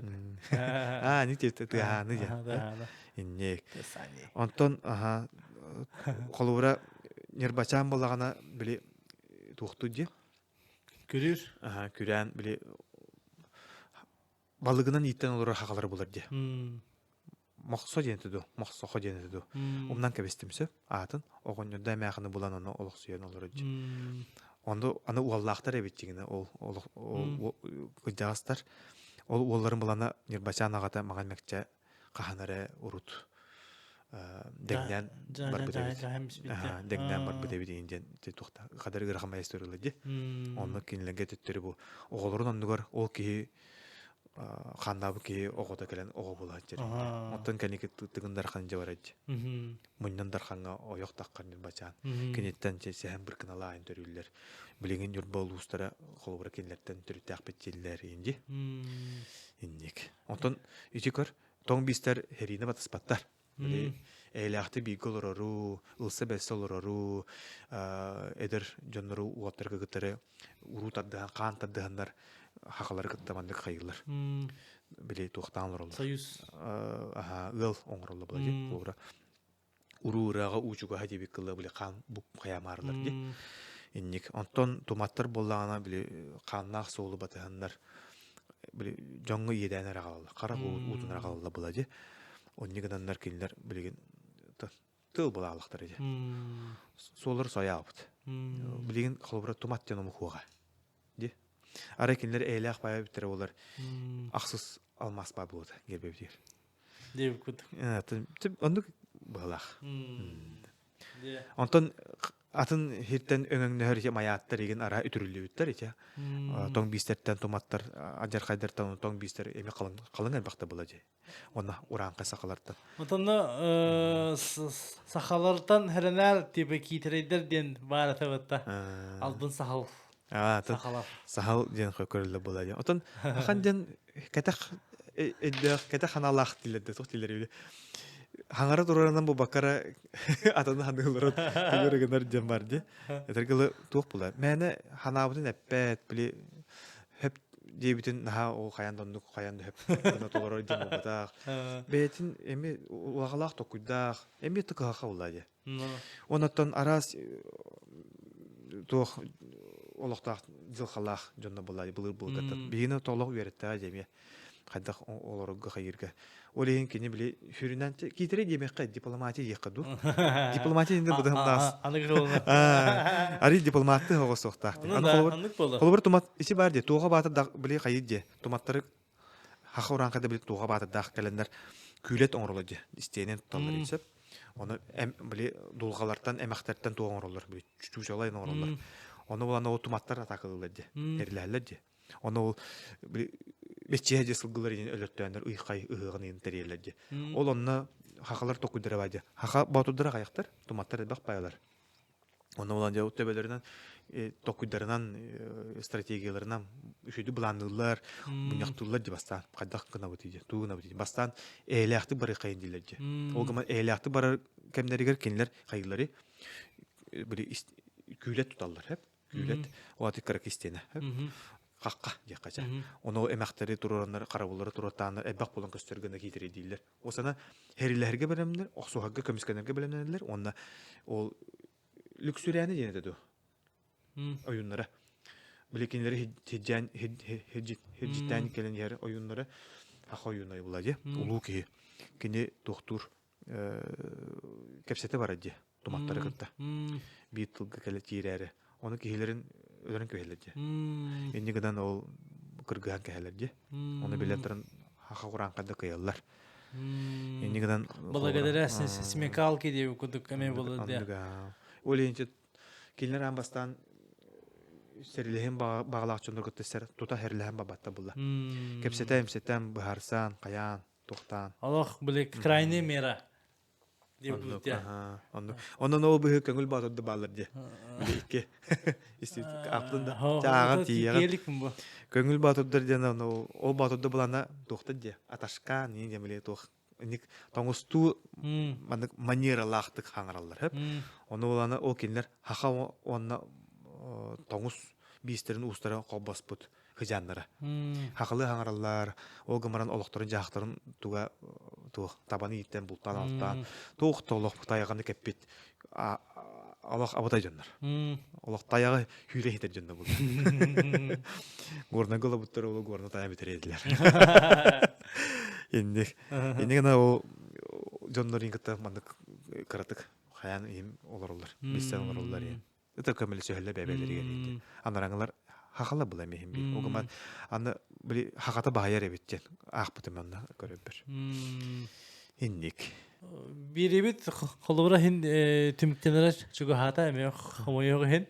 Аа, не тыаһааны диэн. Инник. Тесани. Онтон аха холобура Ньырбачаан буоллаҕына били туохтуу дии? Күрүүр. Аха, күрээн били балыгынан ииттэн олорор хахалары булар дии. Мохсо диэн этэ дуу, Мохсохо диэн этэ дуу. Умнан кэбистим сөп аатын. Оҕонньордо эмээхини булан ону олохсуйан олорор дии. Онно аны уоллаахтар эбит дьиҥинэ ол олох ол кырдьаҕастар. Ол уолларын булана Ньырбачаан аҕата маҕан мэкчэ хаһан эрэ урут дэҥнээн барбыт эбит. Дэҥнээн барбыт эбит иин диэн туохта хадары ыарахан маэстро дии. Онно кинилэргэ төттөрү бу оҕолорун оннугар ол киһи хааннаабыт киһи оҕото кэлэн оҕо буолааччы. Оттон кэнники Тыгын Дархан дьэ барааччы. Мунньан Дархаҥҥа ойох таххар Ньурбачаан. Киниттэн сэһэн быркыналаайын төрүүллэр. Билигин Ньурба улуустара холобура кинилэртэн төрүттээхпит дииллэр инди. Инник. Онтон ити көр, тоҥ биистэр хэриини батыспаттар. Били эйэлээхтик бииргэ олорору, ылса-бэлсэ олорору, эдэр дьоннору уолаттарга кытары уруу тардыһан, хаан тардыһаннар хахалары кытта маннык хайыылар. Били туохтаан олороллор. Союз. Аха, ыал оҥороллор була дии. Холобура, уруу ырааҕа уу чугаһа диэбит кылла били хаан бу хайаамаарылар дии. Инник. Онтон туматтар буоллаҕына били хааннаах суолу батыһаннар били дьоҥҥо иэдээн эрэ хаалаллар. Хара уутун эрэ хаалаллар була дии. Онньу гынаннар кинилэр билигин тыл былаалахтар ити. Суоллар сойаабыт. Билигин холобура тумат диэн омук Ди. Арай кинилэр эйэлээх баайа бүттэрэ буолар ахсыс алмаас баа буолуота гербэбитигэр. Диэбиккут. Оннук быһалаах. Онтон атын хиртэн өҥөҥнөһөр ити майааттар игин араа үтүрүллүбүттэр ити. Тоҥ биистэртэн туматтар адьархайдартан тоҥ биистэр эми халыҥ халыҥ элбэхтэ була дии. Уонна урааҥхай сахалартан. Отонно сахалартан хэрэнээр типа киитэрэйдэр диэн баар этэ Албын сахал. Сахалар. Сахал диэн көрүллэ була диэн. Отон ахан диэн кэтэх өйдөөх кэтэх ханаалаах тиллэрдэ туох тиллэр хаҥара тураранан бу бакара атаны ханыыларын тыгыр гынар диэн бар ди. Этэргылы туох була. Мээнэ ханаабытын эппэт, били хөп диэбитин наһаа ол хайан да оннук хайан да хөп гына толорор диэн буолбатах. Бэйэтин эми улаҕалаах токуйдаах, эми тыкыһаха була дии. Оннуттан араас туох олохтоох дьылхалаах дьонно буолла былыр былыргаттан. Биһигини толох үөрэттээҕэ дьэмиэ хайдах олорорго хайыырга. Ол иһин кини били сүрүнэн киитэрэ диэмэххэ дипломатия диэххэ дуу. Дипломатия диэн быдыһымнаас. Ари дипломатты оҕосуохтаах. Холобур тумат ити бар дии туоха баатыр били хайыр дии туматтары хаха урааҥхайда били туоха баатырдаах кэлэннэр күүлэт оҥороллор дии истиэнэн тутталлар сөп. Ону били дулҕалартан эмэхтэртэн туох оҥороллор били чуучалай оҥороллор. Ону булан ол туматтар атаакалыыллар дии эрилэһэллэр дии. Ону ол били бэччиһэ дьэ сылгылар иһин өлөртөөннөр ыйхай ыһыаҕын иһин тэрийэллэр дии. Ол онно хахалар токуйдара баа дии. Хаха боотурдара хайахтар, туматтар элбэх баайалар. Онно булан дьэ төбөлөрүнэн токуйдарынан стратегияларынан үчүгэй былаанныыллар, мунньахтыыллар дии бастаан. Хайдах гынабыт дии, туу гынабыт дии. Бастаан эйэлээхтик барыаххайын дииллэр дии. Ол гынан эйэлээхтик барар кэмнэригэр кинилэр хайыылары били күүлэт туталлар, хэп күүлэт уаты кыра кистиэнэ хахха диэххэ чэ ону эмэхтэри туруораннар харабыллары туруортааннар элбэх буолан көстөр гына киитэрий дииллэр осана хэрилэһэргэ бэлэмнэр охсуһарга көмүскэнэргэ бэлэмнэнэллэр уонна ол лүксүрээни диэн этэ дуо ойуннара били кинилэри хиджээн хиджиттээн кэлэн иһэр ойуннара хаха ойуна була дии улуу киһи кини туохтуур кэпсэтэ барар дии туматтары кытта биир тылга кэлэ киирээри ону киһилэрин өлөрөн кэбиһэллэр дии инньэ гынан ол кыргыһан кэһэлэр дии ону билэн туран хаха кураанхайда кыайаллар инньэ гынан благодаря смекалке диэбит курдук эмиэ буолар дии ол иһин кинилэр аан бастаан сэрилэһин баҕалаах дьоннор кытта сэр тута хэрилэһэн бабатта булла кэпсэтэ эмсэтэн быһаарсан хайаан туохтаан олох били крайняя мера Оннук, оннук. Онон ол быһыы көҥүл боотурда бааллар дии. Били икки аптын да чааҕан тиийэҕин. Көҥүл боотурдар диэн ол боотурда булана туохта дии аташкаан иин диэн били туох ник тоҥустуу маннык манералаахтык хаҥараллар хөп. Ону булана ол кинилэр хаха уонна тоҥус биистэрин уустара холбоспут хыдьааннара. Хахалы хаҥараллар, ол гымаран олохторун-дьаһахтарын туга туох табаны ииттэн бултаан алтаан туох да олох тайаҕаны кэппит олох абытай дьоннор. Олох тайаҕы хүүрэ иһитэр дьоннор булла. Горнайга олобуттар ол горно тайа бүтэр этилэр. Инник. Инник гына ол дьоннорун кытта маннык кыратык хайаан иһим олороллор, билсэн олороллор. Это көмөлөсөһөллөр бэбэлэригэр ити. Анараҥылар хахала була миһин бир. Огуман аны били хахата баһайар эбит диэн аахпытым онно көрөбөр. Инник. Биирибит холобура иһин түмүктэнэрэ чугаһаата эмиэ хомойуох иһин.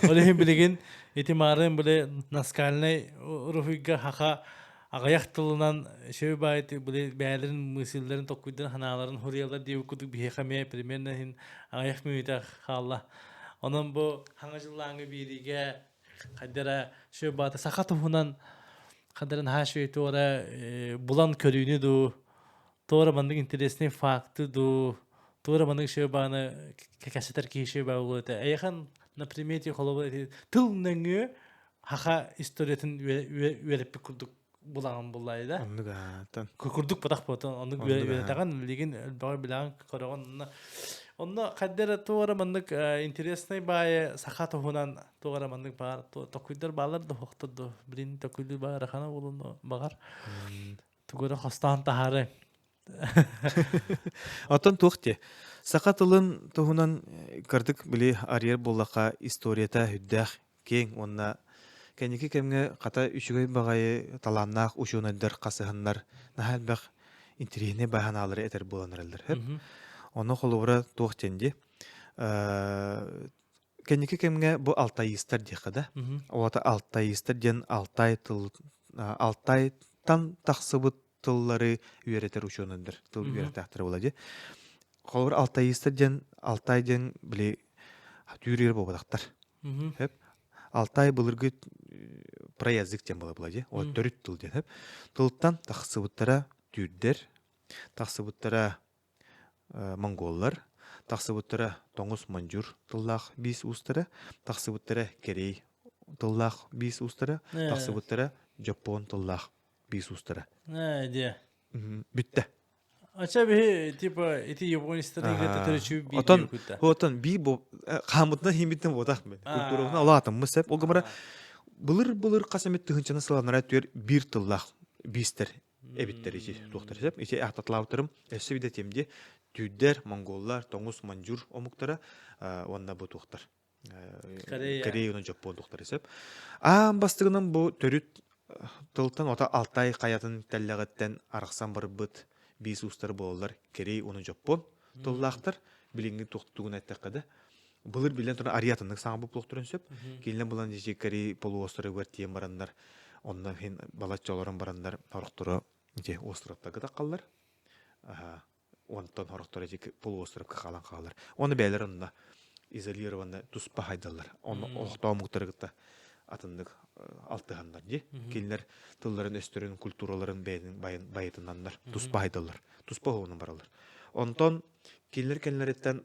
Ол иһин билигин ити маарын били наскальнай уруһуйга хаха аҕыйах тылынан шөй баайты били бэйэлэрин мысллэрин толкуйдарын ханааларын хуруйаллар диэбит курдук биһиэхэ эмиэ примерно иһин аҕыйах мүнүүтэ хаалла. Онон бу хаҥа дьыллааҥы биэриигэ хайдара шөй баата саха туһунан хайдара наһаа шөй туора булан көрүүнү дуу туора маннык интересный факты дуу туора маннык шөй бааны кэкэсэтэр киһи шөй баа буолуо этэ. Эйиэхэн на примете холобур тыл нөҥүө хаха историятын үөрэппит курдук булаҕын буллаайы да. Оннук аатан. Курдук батах буотан оннук үөрэтэҕин билигин элбэҕи билэҕин көрөҕүн онно онно хайда эрэ туох эрэ маннык интересный баайы саха туһунан туох эрэ маннык баар токуйдар баалар да суохтар да билин токуйдуу баара хана буолуну баҕар тугу эрэ хостоон таһаары Оттон туох диэ? Саха тылын туһунан кырдык били арыйар буоллахха историята үрдээх киэҥ уонна кэнники кэмҥэ хата үчүгэй баҕайы талааннаах учуонайдар хасыһаннар наһаа элбэх интэриэһинэй баһанаалары этэр буолан эрэллэр. Ону холобура туох диэн дии? Кэнники кэмҥэ бу алтайистар диэххэ да. Оҕото алтайистар диэн алтай тыл алтайтан тахсыбыт тыллары үөрэтэр учуонайдар тыл үөрэхтээхтэрэ буолла дии. Холобур, алтайистар диэн Алтай диэн били түүр буолбатахтар. Хөп. Алтай былыргы праязык диэн буола була дии. Ол төрүт тыл диэн хөп. Тылтан тахсыбыттара түүрдэр, тахсыбыттара монголлар, тахсыбыттара тоҥус мандьур тыллаах биис уустара, тахсыбыттара кэрей тыллаах биис уустара, тахсыбыттара дьоппуон тыллаах биис уустара. Ээ, диэ. Бүттэ. Ача биһи типа ити японецтары кытта төрүчү биир Отон отон би бу хаамытынан химиттен буотах мен. Культурабына улаатыммы сеп. Ол гымара былыр-былыр хас эмит тыһынчаны сыланара түөр биир тыллаах биистер эбиттер ити туохтар сеп. Ити ахтатлаабытарым өссө биде темди түүрдэр, монголлар, тоҥус, маньчжур омуктара уонна бу туохтар. Корея уонна Дьоппуон туохтара сөп. Аан бастыгынан бу төрүт тылтан ота Алтай хайатын тэллэҕиттэн арахсан барбыт биис уустар буолаллар Кэрей уонна Дьоппуон тыллаахтар. Билиҥҥи тугун эттэххэ да былыр билэн туран ариатыннык саҥа буолуохтарын сөп. Кинилэр булан дьи Корей полуостровыгар тиийэн бараннар онно иһин балачча олорон бараннар сорохторо ити островтарга таххаллар. Онтон сорохтор ити полуостровка хаалан хаалар. Оны бэйэлэр онно изолированно туспа хайдаллар. Онно олохтоомуктары кытта атыннык алтыһаннар дии. Кинилэр тылларын, өстөрүн, культураларын бэйэтин байытынаннар туспа хайдаллар. Туспа оһуонун бараллар. Онтон кинилэр кэннилэриттэн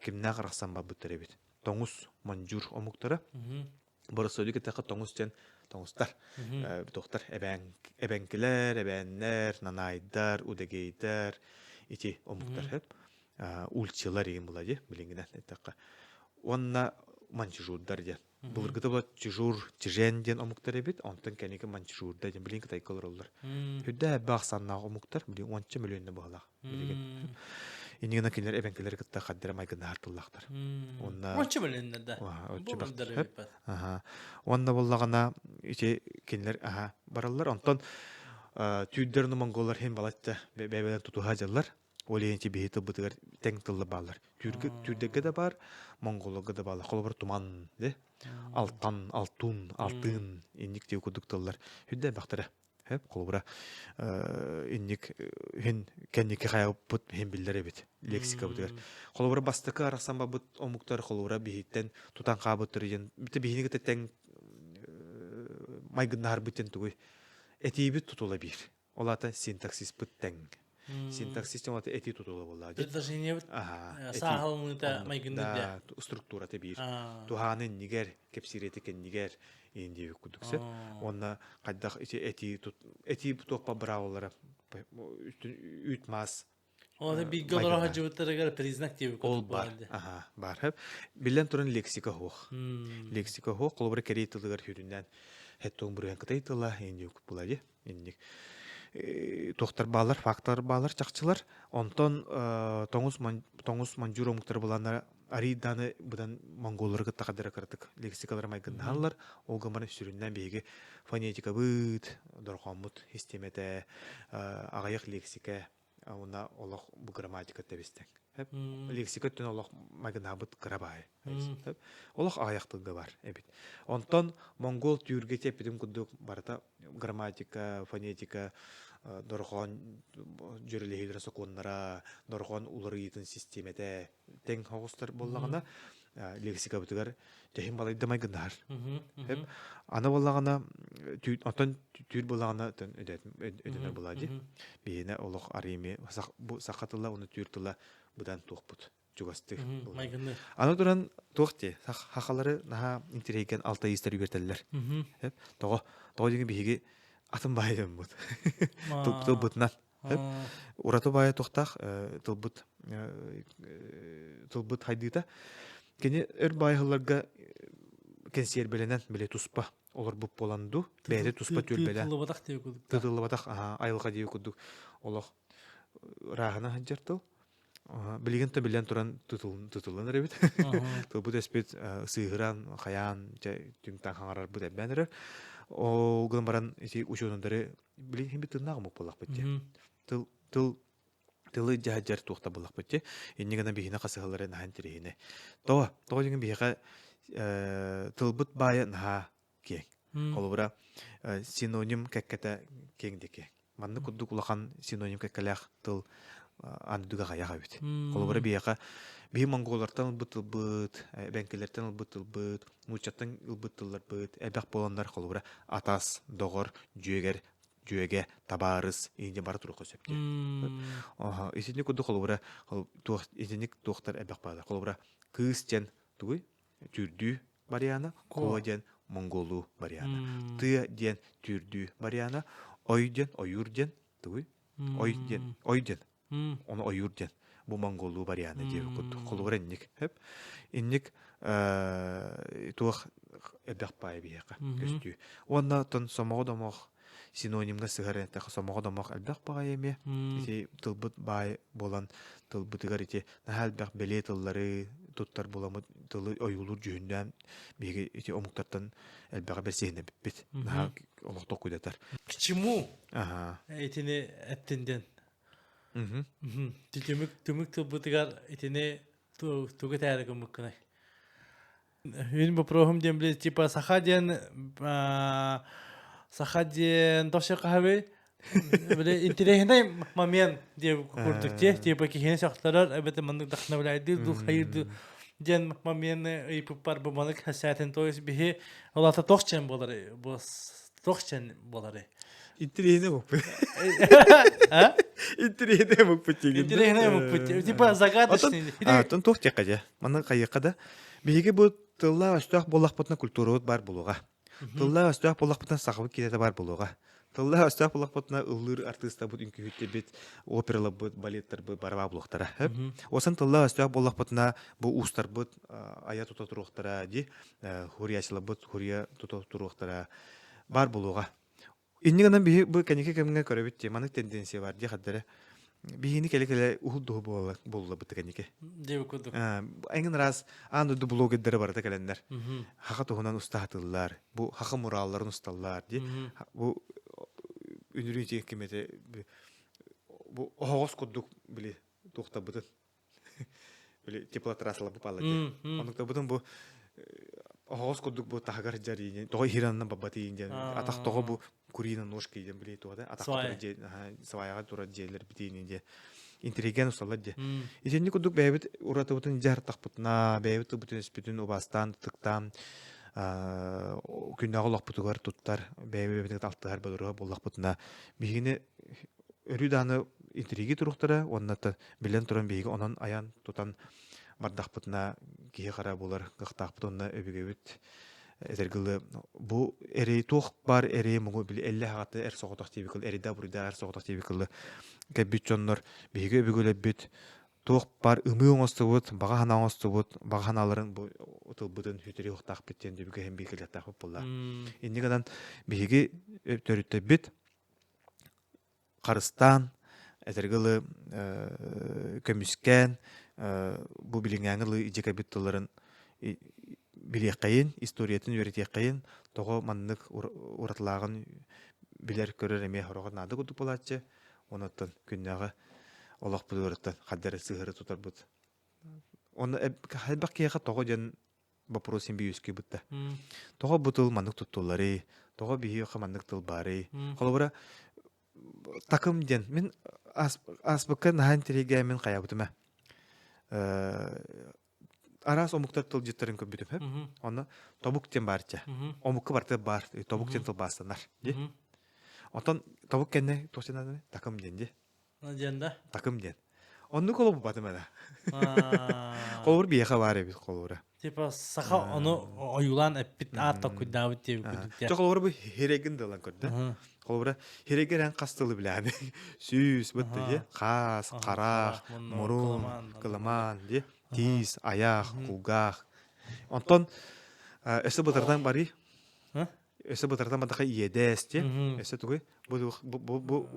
кимнээх арахсан барбыттар эбит. Тоҥус, маньчжур омуктара. Боросуодьук эттэххэ тоҥус диэн тоҥустар. Туохтар эбэҥкилэр, эбээннэр, нанаайдар, удэгейдэр ити омуктар хөп. Ульчилар игин була дии билиҥҥинэн эттэххэ. Уонна маньчжурдар диэн. Былыргыта була чжур, чжен диэн омуктар эбит, онтон кэнники маньчжурдар диэн билигин Кытайга олороллор. Үрдэ элбэх ахсааннаах омуктар, билигин уонча мөлүйүөннэ быһалаах. Билигин. Иннигина кинилэр эбэҥкилэри кытта хаддара майгыннаһар тыллаахтар. Уонна Оччо мөлүйүөннэр да. Оччо Аха. Уонна буллаҕына ити кинилэр аха бараллар. Онтон түүрдэр уонна монголлар хин балачча бэйбэлэн тутуһа дьаллар. Ол иһин биһи тылбытыгар тэҥ тылла бааллар. Түүрдэргэ да баар, монголлорго да бааллар. Холобур туман, де? Алтан, алтун, алтын, инник диэ курдук тыллар. Хүддэ элбэхтэрэ. Хэп, холобура, инник хин кэнники хайаппыт хин биллэр эбит лексикабытыгар. Холобура, бастакы арахсан барбыт омуктар холобура биһиттэн тутан хаабыттар диэн, бите биһини кытта тэҥ майгыннаһарбыт диэн тугуй? Этиибит тутула биир. Ол аата синтаксиспыт тэҥ. Синтаксис диэн ол этии тутула буоллаҕа. Предложениебыт сааһыланыыта майгынныыр да структурата биир. Туһааны иннигэр, кэпсиирэти кэннигэр иин диэбит курдук сөп. Уонна хайдах ити этии этии туохпа быраабылара үүт маас Ол бииргэ олоро сылдьыбыттарыгар признак диэбит Ол бар. Аха, бар. Биллэн туран лексика суох. Лексика суох, холобура кэрий тылыгар хүрүнэн хеттуң буруйан кытай тыла иин була ди. Инник туохтар баалар, фактор баалар, чахчылар. Онтон тоҥус тоҥус маньчжур омуктары буланнар арийданы быдан монголлары кытта хадара кыратык лексикалара майгыннаһаллар. Ол гымман сүрүннээн биһиги фонетикабыт, дорҕооммут систиэмэтэ, аҕыйах лексика уонна олох бу грамматика тэбистеҥ. Лексика өттүн олох майгынаабыт кыра баай. Олох аҕыйах тылга бар эбит. Онтон монгол түүргэ тиэппитим курдук барыта грамматика, фонетика, дорҕоон дьүрэлэһиилэрэ сокуоннара, дорҕоон уларыйыытын систиэмэтэ тэҥ оҕустар буоллаҕына лексикабытыгар тэһин балайда майгыннаһар. Аны буоллаҕына оттон түүр буоллаҕына өдөнөр буолаа дии. Биһиэнэ олох арыйми бу саха тыла уонна түүр тыла быдан туохпут чугастыы. Майгынныыр. Аны туран туох дии сахалары наһаа интириэйгэн алтаистар үөртэллэр. Тоҕо тоҕо диэн биһиги атын баайы дьоммут. Тылбытынан. Ураты баайа туохтаах тылбыт тылбыт хайдыыта. Кини өр баайыһыларга кэнсиэрбэлэнэн били туспа олорбут буолан дуу, бэйэтэ туспа түөлбэлэ. Тыытыллыбатах диye курдук. Тыытыллыбатах айылҕа диye курдук олох ырааһына сылдьар тыл. Билигин да билэн туран тутуллан эрэбит. Тылбыт эспит сыыһыран, хайаан, түҥтан хаҥарарбыт элбээн эрэр. Ол гынан баран ити учуонадары билигин бит тылнаах омук буоллахпыт дии. Тыл тыл тылы дьаһадьар туохта буоллахпыт дии. Инни гына биһине хасыһалары наһаа интэриэһинэй. Тоҕо? Тоҕо диэн биһиэхэ тылбыт баайа наһаа киэҥ. Холобура, синоним кэккэтэ киэҥ диэки. Маннык курдук улахан синоним кэккэлээх тыл андыга хайах эбит. Холобура, биһиэхэ биһи монголлартан ылбыт тылбыт, эбэҥкилэртэн ылбыт тылбыт, нууччаттан ылбыт тылларбыт элбэх буоланнар холобура атас, доҕор, дьүөгэр, дьүөгэ, табаарыс инде бара туруохха сөп диэн. Итинник курдук холобура туох итинник туохтар элбэх баалар. Холобура кыыс диэн тугуй? Түүрдүү вариана, куо диэн монголуу вариана, тыа диэн түүрдүү вариана, ой диэн ойуур диэн тугуй? Ой диэн ой диэн. Ону ойуур диэн. Бу монголлуу вариана диэбит курдук. Холобура инник. Инник туох элбэх баай биһиэхэ көстүү. Уонна оттон сомоҕо домох синонимҥа сыһар эттэххэ сомоҕо домох элбэх баҕайы эмиэ. Ити тылбыт баай буолан тылбытыгар ити наһаа элбэх бэлиэ тыллары туттар буоламмыт тылы ойуулуур дьүһүннээн биһиги ити омуктартан элбэҕи бэрсиһинэбиппит. Наһаа олох толкуйдатар. К чему итини эттин диэн. Түмүк түмүк тылбытыгар итини тугу этээри гыммыккыный? Мин вопроһум диэн били типа саха диэн саха диэн тоше хаһабый били интересный момент диэн курдук те типа киһини сөхтөрөр эбэтэ маннык вдохновляйдыр ду хайырды диэн моменты ыйыппар бу маннык хэсээтин то есть биһи олата тохчен болары бу тохчен болары Интириэһинэй мукпут. А? Интириэһинэй мукпут диигин. Интириэһинэй мукпут. Типа загадочный. Оттон туох диэххэ дьэ. Манна хайыахха да. Биһиги бу тыллаах өстөөх буоллахпытына культурабыт баар буолуоҕа. Тыллаах өстөөх буоллахпытына сахабыт киинэтэ баар буолуоҕа. Тыллаах өстөөх буоллахпытына ыллыыр артыыстарбыт, үҥкүүһүттэрбит, операларбыт, балеттарбыт бары баар буолуохтара. Осан тыллаах өстөөх буоллахпытына бу уустарбыт айа тута туруохтара дии, хуруйааччыларбыт хуруйа тута туруохтара баар буолуоҕа. Инньэ гынан биһи бу кэнники кэмҥэ көрөбүт дии, маннык тенденция бар дии хардара. Биһини кэлэ-кэлэ уһул-дуһу буола буоллабыт кэнники. Диэбит курдук. Эҥин раз аан дойду блогердары барыта кэлэннэр. Хаха туһунан устаатыллар, бу хаха муралларын усталлар дии. Бу үнүрүү дии кимете бу оһоҕос курдук били туохтарбытын били теплотрассалар бу дии. Оннуктарбытын бу оһоҕос курдук бу таһыгар дьариини тоҕо иһиранна бабатыйын диэн атах тоҕо бу куриина ножка диэн били туода атах турар дьиэ сваяҕа турар дьиэлэр битиини диэ интриген усталлар дьиэ итинник курдук бэйэбит уратыбытын дьаһартахпытына бэйэбит тылбытын өспүтүн убаастаан ытыктаан күннээҕи олохпутугар туттар бэйэбит алтыһар бодоруһар буоллахпытына биһигини өрүү даҕаны интриги туруктара уонна билэн туран биһиги онон айан тутан бардахпытына киһи хара буолар кыахтаахпыт уонна өбүгэбит этэргылы бу эрэй туох баар эрэй муҥу били эллэ хаҕаты эр соҕотох диэбикыл эрийдэ буруйдаах эр соҕотох диэбикылы кэлбит дьоннор биһиги өбүгэлэрбит туох баар ымыы оҥостубут баҕа санаа оҥостубут баҕа санааларын бу тылбытын сүтэриэ уохтаахпыт диэн өбүгэ иһин биир кэлиэхтээхпит буолла инньэ гынан биһиги төрүттэрбит харыстаан, этэргэ дылы көмүскээн, бу билиҥҥээҥи дылы илдьэ кэлбит тылларын билиэххэйин, историятын үөрэтиэххэйин, тоҕо маннык уратылааҕын билэр-көрөр эмиэ сороҕор наада курдук буолааччы. Онуттан күннээҕи олохпутугар хардары сыһыары тутарбыт. Онно элбэх киһиэхэ тоҕо диэн вопрос син үөскүү бытта. Тоҕо бу тыл маннык туттулларый? Тоҕо биһиэхэ маннык тыл баарый? Холобура, такым диэн мин ааспыкка наһаа интэриэһиргээн мин хайаабытым ээ. Араас омуктар тылдьыттарын көрбүтүм сөп. Онно тобук диэн баар чэ. Омукка барыта баар тобук диэн тылбаастанар дии. Онтон тобук кэннэ туох диэн такым диэн дии. Диэн да? Такым диэн. Оннук олобуппатым эрэ. Холобур биһиэхэ баар эбит холобура. Типа саха ону ойуулаан эппит аат токкуйдаабыт диэбит курдук. Чэ холобура бу хирегин дылан көрдө. Холобура хирегер эн хас тылы билээни. Сүүс бытты дии. Хаас, харах, мурун, кыламан дии. Тиис, аяах, кулгаах. Онтон өссө бытардан барый. Өссө бытардан бадаха иэдээс дии. Өссө тугуй? Бу бу бу бу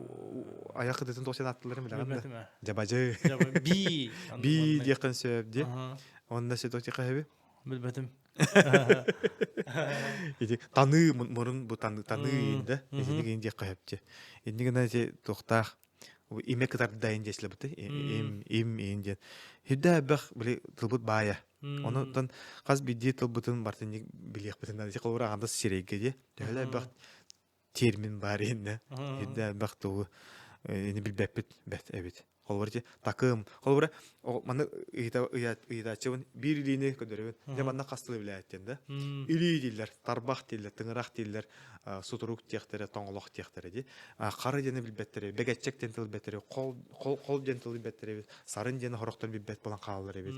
айах кытытын туох сен аттыларын билэҕин да? Дьабадьы. Би. Би диэххин сөп дии. Онно сөтөх диэххэ сөбүй? Билбэтим. Ити таныы мурун бу таныы таныы да. Итини гин диэххэ сөп дии. Инни гына ити туохтаах име кытардайын диэслэбит им им иин диэн. Хидда элбэх били тылбыт баайа. Онон хас биирдии тылбытын бартын билиэхпитин наада. Холобура аҕандас сирэйгэ дии. Төһөлө элбэх термин баар иннэ. Ирдэ элбэх тугу ини билбэппит бэт эбит. Холобура ити такым. Холобура маны ыйытааччыбын биир илиини көрдөрөбүн. Дьэ манна хас тылы билээт диэн да. Илии дииллэр, тарбах дииллэр, тыҥырах дииллэр, сутурук диэхтэрэ, тоҥолох диэхтэрэ дии. Хары диэни билбэттэрэ, бэгэччэк диэн тыл билбэттэрэ, хол хол диэн тыл билбэттэрэ эбит, сарын диэни хорохтон билбэт буолан хаалаллар эбит.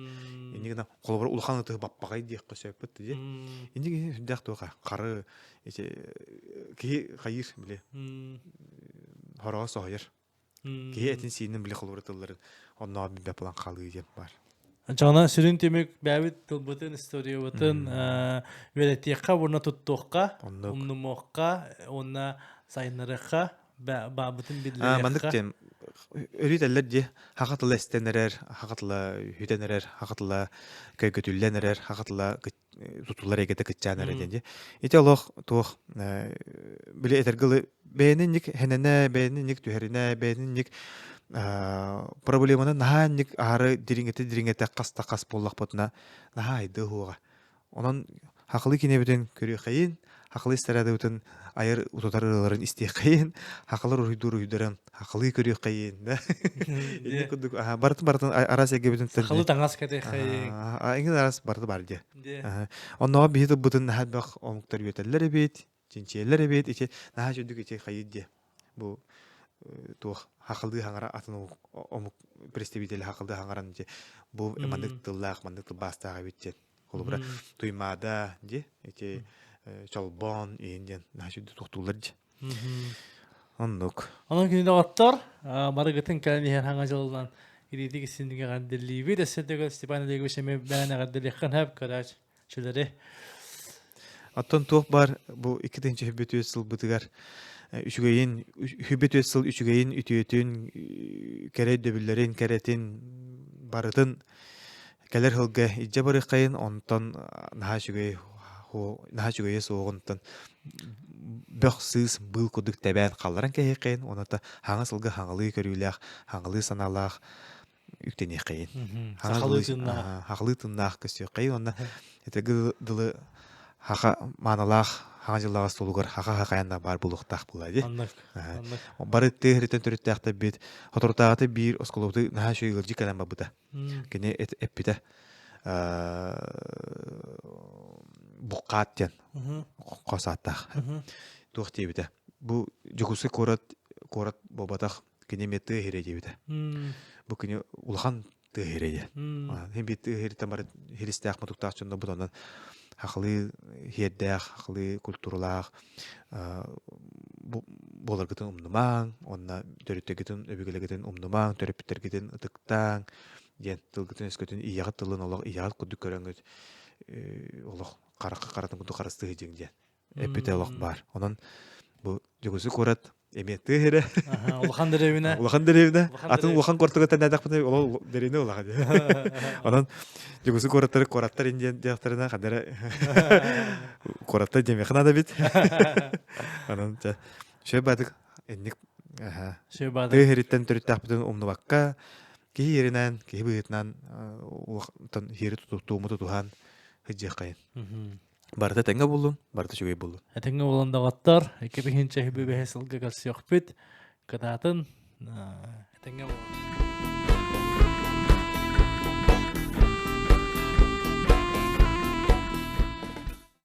Инни гына холобура улахан ытыһы баппаҕай диэххэ сөппүт дии. Инни гына сүрдээх туоха хары ити киһи хайыыр били хороҕо соһуйар. Киһи этин сиинин били холобура тылларын оннооҕор билбэт буолан хаалыы диэн баар. Дьоно сүрүн түмүк бэйэбит тылбытын, историябытын үөрэтиэххэ уонна туттуохха, умнумуохха уонна сайыннарыахха, баабытын биллэриэххэ. Маннык диэн өрүү этэллэр дии хаха тыла эстэн эрэр, хаха тыла үтэн эрэр, хаха тыла көйгөтүллэн эрэр, хаха тыла тутуллар эйгэтэ кыччаан эрэ диэн дии. Ити олох туох били этэргэ дылы бэйэни инник хэнэнэ, бэйэни инник түһэринэ, бэйэни инник проблеманы наһаа инник аһары дириҥэтэ дириҥэтэ хас да хас буоллахпытына наһаа айдыы уһуоҕа. Онон хахылыы кинэбитин көрүөххэйин, хахылыы эстрадабытын айар утутар ырыаларын истиэххэйин, хахылар уруйдуур уруйдарын хахылыы көрүөххэйин да. Инник курдук барытын барытын араас эйгэбитин Сахалыы таҥас кэтиэххэйин. Эҥин араас барыта бар дии. Оннооҕор биһи тылбытын наһаа элбэх омуктар үөтэллэр эбит, чинчийэллэр эбит, ити наһаа үчүгдүк ити хайыыр диэ. Бу туох хахылыы хаҥара атын омук представителэ хахылыы хаҥаран ити бу маннык тыллаах, маннык тылбаастаах эбит диэн. Холобура, Туймаада ди ити Чолбон иһин диэн наһаа үчүгдүк туохтууллар дии. Оннук. Онон күнү доҕоттор, барыгытын кэлэн иһэр хаҥа дьылынан итиитик истиннигэ эҕэрдэлиибит. Өссө төгүл Степан Олегович эмиэ бэйэн эҕэрдэлиэххин сөп көрөөччүлэри. Оттон туох бар бу 2023 сылбытыгар үчүгэйин, 23 сыл үчүгэйин, үтүөтүн, кэрэ өйдөбүллэрин, кэрэтин барытын кэлэр сылга илдьэ барыаххайын, онтон наһаа үчүгэй наһаа үчүгэйэ суоҕунтан бөх сыыс быыл курдук тэбээн халларан кэһиэххэйин уонна хаҥа сылга хаҥалыы көрүүлээх хаҥалыы санаалаах үктэниэххэйин сахалыы тыыннаах сахалыы тыыннаах көстүөххэйин уонна этэргэ дылы хаха мааналаах хаҥа дьыллаҕа столугар хаха хахайан да баар буолуохтаах буолаа дии бары тыа сириттэн төрүттээхтэрбит соторутааҕыта биир оскуолабытыгар наһаа үчүгэй ыалдьыт кэлэн барбыта Кини эппитэ Буккаат диэн хос ааттаах. Туох диэбитэ. Бу Дьокуускай куорат куорат буолбатах, кини эмиэ тыа иһирэ диэбитэ. Бу кини улахан тыа иһирэ диэн. Һин биир тыа иһириттэн бары хиристээх мутуктаах дьонно бут онон хахылыы хиэрдээх, хахылыы культуралаах буоларгытын умнумаҥ, уонна төрүттэргитин, өбүгэлэргитин умнумаҥ, төрөппүттэргитин ытыктааҥ диэн тылгытын-өскөтүн ийэҕит тылын олох ийэҕит курдук көрөҥҥүт олох харахха харатын курдук харыстыы сылдьыҥ диэн эппитэ олох баар. Онон бу Дьокуускай куорат эмиэ тыа сирэ. Улахан дэриэбинэ. Улахан дэриэбинэ. Атын улахан куораттарга тэннээтэхпинэ ол дэриэбинэ улахан. Онон Дьокуускай куораттары куораттар диэн диэхтэринэ ханна эрэ куораттар диэмиэхэ наада эбит. Онон чэ үчүгэй баатык инник тыа сириттэн төрүттээхпитин умнубакка киһи иэринэн, киһи быһыытынан улахан иэри туому тутуһан сылдьыаххайын. Барыта тэҥҥэ буллун, барыта үчүгэй буллун. Этэҥҥэ буолан доҕоттор, 2000 сылга көрсүөхпүт. Кытаатын, этэҥҥэ буолун.